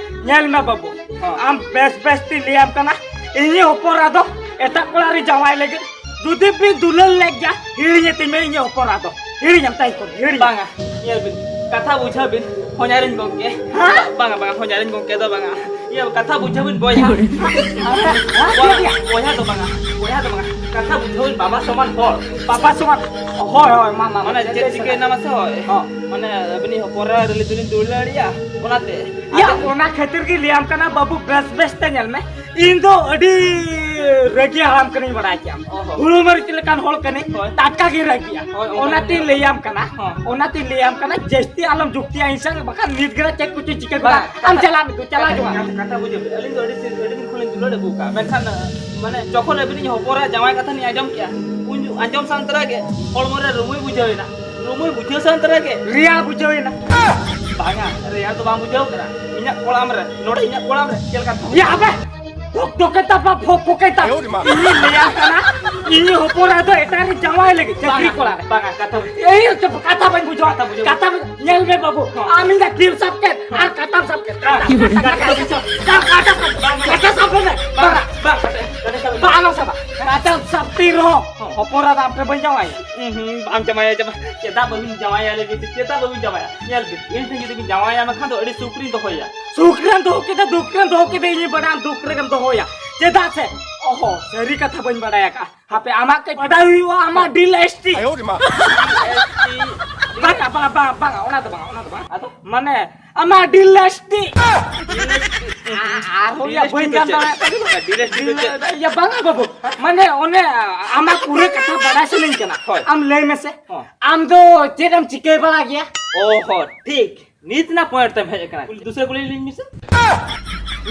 ᱧᱮᱞ ᱢᱮ ᱵᱟᱹᱵᱩ, ᱦᱚᱸ᱾ ᱟᱢ ᱵᱮᱥ ᱵᱮᱥ ᱛᱤᱧ ᱞᱟᱹᱭᱟᱢ ᱠᱟᱱᱟ, ᱤᱧᱤᱡ ᱦᱚᱯᱚᱱ ᱮᱨᱟ ᱫᱚ ᱮᱴᱟᱜ ᱠᱚᱲᱟ ᱨᱮ ᱡᱟᱶᱟᱭ ᱞᱟᱹᱜᱤᱫ ᱡᱩᱫᱤ ᱯᱮ ᱫᱩᱞᱟᱹᱲ ᱞᱮᱫ ᱜᱮᱭᱟ, ᱦᱤᱲᱤᱧ ᱮ ᱛᱤᱧ ᱢᱮ ᱤᱧᱤᱡ ᱦᱚᱯᱚᱱ ᱮᱨᱟ ᱫᱚ᱾ ᱦᱤᱲᱤᱧᱟᱢ ᱛᱟᱭ ᱠᱚ, ᱦᱤᱲᱤᱧ᱾ ᱵᱟᱝᱟ, ᱧᱮᱞ ᱵᱤᱱ, ᱠᱟᱛᱷᱟ ᱵᱩᱡᱷᱟᱹᱣ ᱵᱤᱱ, ᱦᱚᱧᱦᱟᱨᱤᱧ ᱜᱚᱢᱠᱮ᱾ ᱦᱮᱸ? ᱵᱟᱝᱟ, ᱵᱟᱝᱟ, ᱦᱚᱧᱦᱟᱨᱤᱧ ᱜᱚᱢᱠᱮ ᱫᱚ ᱵᱟᱝᱟ᱾ ᱤᱭᱟᱹ, ᱠᱟᱛᱷᱟ ᱵᱩᱡᱷᱟᱹᱣ ᱵᱤᱱ ᱵᱚᱭᱦᱟ᱾ ᱟᱨᱮ, ᱦᱮᱸ, ᱪᱮᱫ ᱭᱟ? ᱵᱚᱭᱦᱟ ᱫᱚ ᱵᱟᱝᱟ, ᱵᱚᱭᱦᱟ ᱫᱚ ᱵᱟᱝᱟ᱾ ᱠᱟᱛᱷᱟ ᱵᱩᱡᱷᱟᱹᱣ ᱵᱤᱱ, ᱵᱟᱵᱟ ᱥᱚᱢᱟᱱ ᱦᱚᱲ᱾ ᱵᱟᱵᱟ ᱥᱚᱢᱟᱱ? ᱦᱳᱭ, ᱦᱳᱭ, ᱢᱟ, ᱢᱟ, ᱢᱟ, ᱢᱟᱱᱮ, ᱪᱮᱫ ᱪᱮᱫ ᱪᱤᱠᱟᱹᱭᱮᱱᱟ ᱢᱟᱥᱮ? ᱦᱳᱭ᱾ ᱦᱚᱸ᱾ ᱢᱟᱱᱮ, ᱟᱹᱵᱤᱱᱤᱡ ᱦᱚᱯᱚᱱ ᱮᱨᱟ ᱨᱮᱞᱤ ᱫᱚᱞᱤᱧ ᱫᱩᱞᱟᱹᱲᱤᱭᱟ, ᱚᱱᱟᱛᱮ᱾ ᱭᱟ, ᱟᱫᱚ ᱚᱱᱟ ᱠᱷᱟᱹᱛᱤᱨ ᱜᱮ ᱞᱟᱹᱭᱟᱢ ᱠᱟᱱᱟ, ᱵᱟᱹᱵᱩ, ᱵᱮᱥ ᱵᱮᱥ ᱛᱮ ᱧᱮᱞ ᱢᱮ᱾ ᱤᱧ ᱫᱚ ᱟᱹᱰᱤ ᱨᱟᱹᱜᱤ ᱦᱟᱲᱟᱢ ᱠᱟᱹᱱᱟᱹᱧ, ᱵᱟᱲᱟᱭ ᱠᱮᱜᱼᱟᱢ᱾ ᱚ ᱦᱚᱸ᱾ ᱦᱩᱲᱩ ᱢᱟᱹᱨᱤᱪ ᱞᱮᱠᱟᱱ ᱦᱚᱲ ᱠᱟᱹᱱᱟᱹᱧ, ᱦᱳᱭ᱾ ᱴᱟᱴᱠᱟ ᱜᱮ ᱨᱟᱹᱜᱤᱜᱼᱟ᱾ ᱦᱳᱭ, ᱚᱱᱠᱟ ᱚᱱᱟᱛᱤᱧ ᱜᱮ᱾ ᱞᱟᱹᱭᱟᱢ ᱠᱟᱱᱟ, ᱦᱚᱸ᱾ ᱚᱱᱟᱛᱤᱧ ᱞᱟᱹᱭᱟᱢ ᱠᱟᱱᱟ, ᱡᱟᱹᱥᱛᱤ ᱟᱞᱚᱢ ᱡᱩᱠᱛᱤᱭᱟ ᱤᱧ ᱥᱟᱶ, ᱵᱟᱠᱷᱟᱱ ᱱᱤᱛ ᱜᱮ ᱪᱮᱫ ᱠᱚᱪᱚᱧ ᱪᱤᱠᱟᱹ ᱜᱚᱫᱟ᱾ ᱵᱟᱝ, ᱟᱢ ᱠᱟᱛᱷᱟ, ᱪᱟᱞᱟᱜ ᱢᱮ, ᱛᱚ ᱪᱟᱞᱟᱣ ᱠᱟᱛᱷᱟ, ᱡᱚᱝ ᱟᱢ᱾ ᱠᱟᱛᱷᱟ, ᱠᱟᱛᱷᱟ ᱵᱩᱡᱷᱟᱹᱣ ᱯᱮ, ᱟᱹᱞᱤᱧ ᱫᱚ ᱟᱹᱰᱤ ᱥᱤ-, ᱟᱹᱰᱤ ᱫᱤᱱ ᱠᱷᱚᱱ ᱞᱤᱧ ᱫᱩᱞᱟᱹᱲ ᱟᱹᱜᱩ ᱠᱟᱜᱼᱟ, ᱢᱮᱱᱠᱷᱟᱱ, ᱢᱟᱱᱮ, ᱡᱚᱠᱷᱚᱱ ᱟᱹᱵᱤᱱᱤᱡ ᱦᱚᱯᱚᱱ ᱮᱨᱟ ᱡᱟᱶᱟᱭ ᱠᱟᱛᱷᱟ ᱞᱤᱧ ᱟᱸᱡᱚᱢ ᱠᱮᱜᱼᱟ, ᱩᱱ ᱟᱸᱡᱚᱢ ᱥᱟᱶ ᱛᱚᱨᱟ ᱜᱮ ᱦᱚᱲᱢᱚ ᱨᱮ ᱨᱩᱢᱩᱭ ᱵᱩᱡᱷᱟᱹᱣ ᱮᱱᱟ, ᱨᱩᱢᱩᱭ ᱵᱩᱡᱷᱟᱹᱣ ᱥᱟᱶ ᱛᱚᱨᱟ ᱜᱮ ᱨᱮᱭᱟᱲ ᱵᱩᱡᱷᱟᱹᱣ ᱮᱱᱟ᱾ ᱵᱟᱝᱟ, ᱨᱮᱭᱟᱲ ᱫᱚ ᱵᱟᱝ ᱵᱩᱡᱷᱟᱹᱣ ᱠᱟᱱᱟ᱾ ᱤᱧᱟᱹᱜ ᱠᱚᱲᱟᱢ ᱨᱮ, ᱱᱚᱰᱮ ᱤᱧᱟᱹᱜ ᱠᱚᱲᱟᱢ ᱨᱮ ᱪᱮᱫ ᱞᱮᱠᱟ ᱫᱷᱚᱠ ᱭᱟ, ᱟᱵᱮ! ᱫᱷᱚᱠ ᱫᱷᱚᱠᱮ ᱛᱟᱯᱟ, ᱵᱷᱚᱠ ᱵᱷᱚᱠᱮ ᱛᱟ᱾ ᱤᱧᱤᱧ ᱞᱟᱹᱭᱟᱢ ᱠᱟᱱᱟ, ᱤᱧᱤᱡ ᱦᱚᱯᱚᱱ ᱮᱨᱟ ᱫᱚ ᱮᱴᱟᱜ ᱨᱮ ᱡᱟᱶᱟᱭ ᱞᱟᱹᱜᱤᱫ, ᱪᱟᱹᱠᱨᱤ ᱵᱟᱝᱟ, ᱠᱚᱲᱟ ᱨᱮ᱾ ᱵᱟᱝᱟ, ᱠᱟᱛᱷᱟ ᱵᱩᱡᱷᱟᱹᱣ᱾ ᱮᱭ, ᱪᱩᱯ, ᱠᱟᱛᱷᱟ ᱵᱟᱹᱧ ᱵᱩᱡᱷᱟᱹᱣᱟ᱾ ᱠᱟᱛᱷᱟ ᱵᱩᱡᱷᱟᱹᱣ᱾ ᱠᱟᱛᱷᱟ ᱵᱩᱡᱷᱟᱹᱣ᱾ ᱧᱮᱞ ᱢᱮ ᱵᱟᱹᱵᱩ, ᱦᱚᱸ᱾ ᱟᱢ ᱤᱧᱟᱜ ᱴᱤᱯ ᱥᱟᱵ ᱠᱮᱫ ᱟᱨ ᱠᱟᱴᱟᱢ ᱥᱟᱵ ᱠᱮᱫ᱾ ᱵᱟᱝᱟ, ᱠᱟᱴᱟ ᱥᱟᱵ ᱠᱮᱫ᱾ ᱠᱟᱴᱟ ᱥᱟᱵ ᱢᱮ᱾ ᱵᱟᱝᱟ, ᱵᱟᱝᱟ, ᱠᱟᱴᱟ, ᱠᱟᱴᱟ ᱥᱟᱵ ᱢᱮ᱾ ᱵᱟᱝ, ᱟᱞᱚᱢ ᱥᱟᱵᱟ᱾ ᱠᱟᱴᱟ ᱥᱟᱵ ᱛᱤ ᱨᱮᱦᱚᱸ, ᱦᱚᱸ᱾ ᱦᱚᱯᱚᱱ ᱮᱨᱟ ᱫᱚ ᱟᱢ ᱴᱷᱮᱱ ᱵᱟᱹᱧ ᱡᱟᱶᱟᱭᱟ᱾ ᱦᱩᱸ, ᱦᱩᱸ, ᱵᱟᱢ ᱡᱟᱶᱟᱭᱟ, ᱡᱟᱶᱟᱭ᱾ ᱪᱮᱫᱟᱜ ᱵᱟᱹᱵᱤᱱ ᱡᱟᱶᱟᱭᱟ, ᱞᱟᱹᱭ ᱵᱤᱱ ᱥᱮ? ᱪᱮᱫᱟᱜ ᱵᱟᱹᱵᱤᱱ ᱡᱟᱶᱟᱭᱟ? ᱧᱮᱞ ᱵᱤᱱ, ᱤᱧ ᱴᱷᱮᱱ ᱡᱩᱫᱤ ᱵᱤᱱ ᱡᱟᱶᱟᱭᱟ, ᱢᱮᱱᱠᱷᱟᱱ ᱫᱚ ᱟᱹᱰᱤ ᱥᱩᱠ ᱨᱤᱧ ᱫᱚᱦᱚᱭᱟ᱾ ᱥᱩᱠ ᱨᱮᱢ ᱫᱚᱦᱚ ᱠᱮᱫᱟ, ᱫᱩᱠ ᱨᱮᱢ ᱫᱚᱦᱚ ᱠᱮᱫᱟ, ᱤᱧᱤᱧ ᱵᱟᱰᱟᱭᱟ ᱟᱢ ᱫᱩᱠ ᱨᱮᱜᱮᱢ ᱫᱚᱦᱚᱭᱟ᱾ ᱪᱮᱫᱟᱜ ᱥᱮ, ᱚᱦᱚ, ᱥᱟᱹᱨᱤ ᱠᱟᱛᱷᱟ ᱵᱟᱹᱧ ᱵᱟᱰᱟᱭ ᱟᱠᱟᱫᱼᱟ᱾ ᱦᱟᱯᱮ, ᱟᱢᱟᱜ ᱠᱟᱹᱡ ᱵᱟᱰᱟᱭ ᱦᱩᱭᱩᱜᱼᱟ, ᱟᱢᱟᱜ ᱰᱤᱞ ᱮᱥ ᱴᱤ᱾ ᱟᱭᱳ ᱨᱮ ᱢᱟ᱾ ᱵᱟᱝᱟ, ᱵᱟᱝᱟ, ᱵᱟᱝᱟ, ᱵᱟᱝᱟ, ᱚᱱᱟ ᱫᱚ ᱵᱟᱝᱟ, ᱚᱱᱟ ᱫᱚ ᱵᱟᱝᱟ᱾ ᱟᱫᱚ? ᱢᱟᱱᱮ, ᱟᱢᱟᱜ ᱰᱤᱞ ᱮᱥ ᱴᱤ᱾ ᱰᱤᱞ ᱮᱥ ᱴᱤ᱾ ᱟ-, ᱟᱨᱦᱚᱸ ᱰᱤᱞ ᱭᱟ ᱮᱥ ᱴᱤ ᱵᱟᱹᱧ ᱫᱚ ᱜᱟᱱ ᱪᱮᱫ? ᱫᱟᱲᱮᱭᱟᱜ ᱠᱟᱱᱟ᱾ ᱰᱤᱞ ᱮᱥ ᱴᱤ ᱫᱚ ᱪᱮᱫ? ᱰᱤᱞ, ᱭᱟ ᱵᱟᱝᱟ ᱵᱟᱹᱵᱩ, ᱢᱟᱱᱮ ᱚᱱᱮ ᱟᱢᱟᱜ ᱯᱩᱨᱟᱹ ᱠᱟᱛᱷᱟ ᱵᱟᱰᱟᱭ ᱥᱟᱱᱟᱧ ᱠᱟᱱᱟ᱾ ᱦᱳᱭ᱾ ᱟᱢ ᱞᱟᱹᱭ ᱢᱮᱥᱮ, ᱦᱚᱸ᱾ ᱟᱢ ᱫᱚ ᱪᱮᱫ ᱮᱢ ᱪᱤᱠᱟᱹ ᱵᱟᱲᱟ ᱜᱮᱭᱟ? ᱚ ᱦᱚᱸ, ᱴᱷᱤᱠ᱾ ᱱᱤᱛ ᱱᱟ ᱯᱚᱭᱮᱱᱴ ᱛᱮᱢ ᱦᱮᱡ ᱟᱠᱟᱱᱟ᱾ ᱠᱩᱞᱤ, ᱫᱩᱥᱨᱟ ᱠᱩᱞᱤ ᱞᱤᱧ ᱢᱮᱥᱮ᱾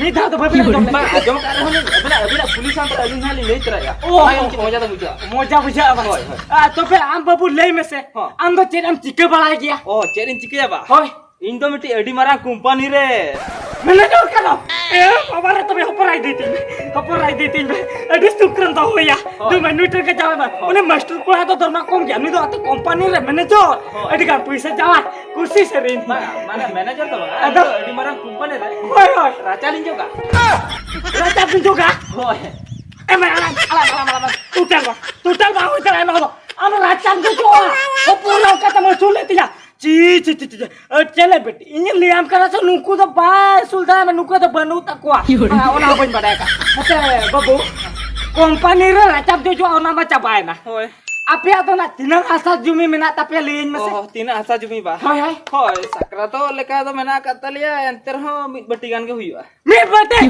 ᱢᱤᱫ ᱫᱷᱟᱣ ᱫᱚ ᱵᱟᱹᱵᱤᱱ ᱟᱸᱡᱚᱢ ᱞᱮᱫ? ᱵᱟᱝ, ᱟᱸᱡᱚᱢ ᱠᱟᱜ ᱨᱮᱦᱚᱸ ᱞᱤᱧ, ᱟᱹᱵᱤᱱᱟᱜ, ᱟᱹᱵᱤᱱᱟᱜ ᱠᱩᱞᱤ ᱥᱟᱶᱛᱮ ᱟᱹᱞᱤᱧ ᱦᱟᱸᱜ ᱞᱤᱧ ᱞᱟᱹᱭ ᱛᱚᱨᱟᱭᱟ᱾ ᱚ, ᱚᱱᱟ ᱜᱮ ᱢᱤᱫᱴᱤᱡ ᱢᱚᱡᱟ ᱫᱚ ᱵᱩᱡᱷᱟᱹᱜᱼᱟ᱾ ᱢᱚᱡᱟ ᱵᱩᱡᱷᱟᱹᱜᱼᱟ ᱵᱟᱝ? ᱦᱳᱭ, ᱦᱳᱭ᱾ ᱟᱨ ᱛᱚᱵᱮ ᱟᱢ ᱵᱟᱹᱵᱩ ᱞᱟᱹᱭ ᱢᱮᱥᱮ, ᱦᱚᱸ᱾ ᱟᱢ ᱫᱚ ᱪᱮᱫ ᱮᱢ ᱪᱤᱠᱟᱹ ᱵᱟᱲᱟᱭ ᱜᱮᱭᱟ? ᱚ, ᱪᱮᱫ ᱤᱧ ᱪᱤᱠᱟᱹᱭᱟ ᱵᱟ? ᱦᱳᱭ᱾ ᱤᱧ ᱫᱚ ᱢᱤᱫᱴᱤᱡ ᱟᱹᱰᱤ ᱢᱟᱨᱟᱝ ᱠᱳᱢᱯᱟᱱᱤ ᱨᱮ ᱢᱮᱱᱮᱡᱟᱨ ᱠᱟᱱᱟᱢ? ᱮ ᱵᱟᱵᱟ ᱨᱮ, ᱛᱚᱵᱮ ᱦᱚᱯᱚᱱ ᱟᱭ ᱫᱤ ᱛᱤᱧ ᱢᱮ, ᱦᱚᱯᱚᱱ ᱟᱭ ᱫᱤ ᱛᱤᱧ ᱢᱮ, ᱟᱹᱰᱤ ᱥᱩᱠ ᱨᱮᱢ ᱫᱚᱦᱚᱭᱟ᱾ ᱦᱳᱭ᱾ ᱫᱩ ᱢᱤᱱᱤᱴ ᱨᱮᱜᱮ ᱡᱟᱶᱟᱭ ᱢᱮ᱾ ᱦᱳᱭ᱾ ᱩᱱᱤ ᱢᱟᱥᱴᱟᱨ ᱠᱚᱲᱟ ᱫᱚ ᱫᱚᱨᱢᱟ ᱠᱚᱢ ᱜᱮᱭᱟ, ᱱᱩᱭ ᱫᱚ ᱟᱛᱮ ᱠᱳᱢᱯᱟᱱᱤ ᱨᱮ ᱢᱮᱱᱮᱡᱟᱨ᱾ ᱦᱳᱭ᱾ ᱟᱹᱰᱤ ᱜᱟᱱ ᱯᱩᱭᱥᱟᱹ ᱡᱟᱶᱟᱭ, ᱠᱩᱥᱤ ᱥᱮᱨᱮᱧ᱾ ᱵᱟᱝᱟ, ᱢᱟᱱᱮ ᱢᱮᱱᱮᱡᱟᱨ ᱫᱚ ᱵᱟᱝᱟ, ᱟᱫᱚ? ᱤᱧ ᱫᱚ ᱟᱹᱰᱤ ᱢᱟᱨᱟᱝ ᱠᱳᱢᱯᱟᱱᱤ ᱨᱮ ᱦᱳᱭ, ᱦᱳᱭ᱾ ᱨᱟᱪᱟ ᱞᱤᱧ ᱡᱚᱜᱟ᱾ ᱨᱟᱪᱟ ᱵᱤᱱ ᱡᱚᱜᱟ? ᱦᱳᱭ᱾ ᱮ ᱢᱟ, ᱟᱞᱟᱝ, ᱟᱞᱟᱝ, ᱟᱞᱟᱝ, ᱟᱞᱟᱝ, ᱴᱳᱴᱟᱞ ᱵᱟᱝ, ᱴᱳᱴᱟᱞ ᱵᱟᱝ ᱦᱩᱭ ᱫᱟᱲᱮᱭᱟᱜᱼᱟ ᱱᱚᱣᱟ ᱫᱚ᱾ ᱟᱢ ᱨᱟᱪᱟᱢ ᱡᱚᱜᱟ, ᱦᱚᱯᱚᱱ ᱚᱱᱠᱟ ᱛᱮᱢ ᱟᱹᱥᱩᱞ ᱞᱮᱫ ᱛᱤᱧᱟ᱾ ᱪᱤ, ᱪᱤ, ᱪᱤ, ᱪᱤ, ᱪᱤ᱾ ᱟᱹᱰ ᱪᱮᱞᱮ ᱵᱤᱴᱤ, ᱤᱧᱤᱧ ᱞᱟᱹᱭᱟᱢ ᱠᱟᱱᱟ ᱥᱮ, ᱱᱩᱠᱩ ᱫᱚ ᱵᱟᱭ ᱟᱹᱥᱩᱞ ᱫᱟᱲᱮᱭᱟᱜᱼᱟ, ᱱᱩᱠᱩ ᱫᱚ ᱵᱟᱹᱱᱩᱜ ᱛᱟᱠᱚᱣᱟ᱾ ᱦᱮᱸ, ᱚᱱᱟ ᱦᱚᱸ ᱵᱟᱹᱧ ᱵᱟᱰᱟᱭ ᱠᱟᱜ᱾ ᱦᱮᱸᱥᱮ ᱵᱟᱹᱵᱩ, ᱠᱳᱢᱯᱟᱱᱤ ᱨᱮ ᱨᱟᱪᱟᱢ ᱡᱚᱡᱚᱜᱼᱟ, ᱚᱱᱟ ᱢᱟ ᱪᱟᱵᱟᱭᱮᱱᱟ᱾ ᱦᱳᱭ᱾ ᱟᱯᱮᱭᱟᱜ ᱫᱚ ᱱᱟᱜ ᱛᱤᱱᱟᱹᱜ ᱦᱟᱥᱟ ᱡᱩᱢᱤ ᱢᱮᱱᱟᱜ ᱛᱟᱯᱮᱭᱟ, ᱞᱟᱹᱭᱟᱹᱧ ᱢᱮᱥᱮ? ᱚ, ᱛᱤᱱᱟᱹᱜ ᱦᱟᱥᱟ ᱡᱩᱢᱤ ᱵᱟ? ᱦᱳᱭ, ᱦᱳᱭ᱾ ᱦᱳᱭ, ᱥᱟᱠᱨᱟᱛᱚᱜ ᱞᱮᱠᱟ ᱫᱚ ᱢᱮᱱᱟᱜ ᱟᱠᱟᱫ ᱛᱟᱞᱮᱭᱟ, ᱮᱱᱛᱮ ᱨᱮᱦᱚᱸ ᱢᱤᱫ ᱵᱟᱹᱴᱤ ᱜᱟᱱ ᱜᱮ ᱦᱩᱭᱩᱜᱼᱟ᱾ ᱢᱤᱫ ᱵᱟᱹᱴᱤ? ᱮ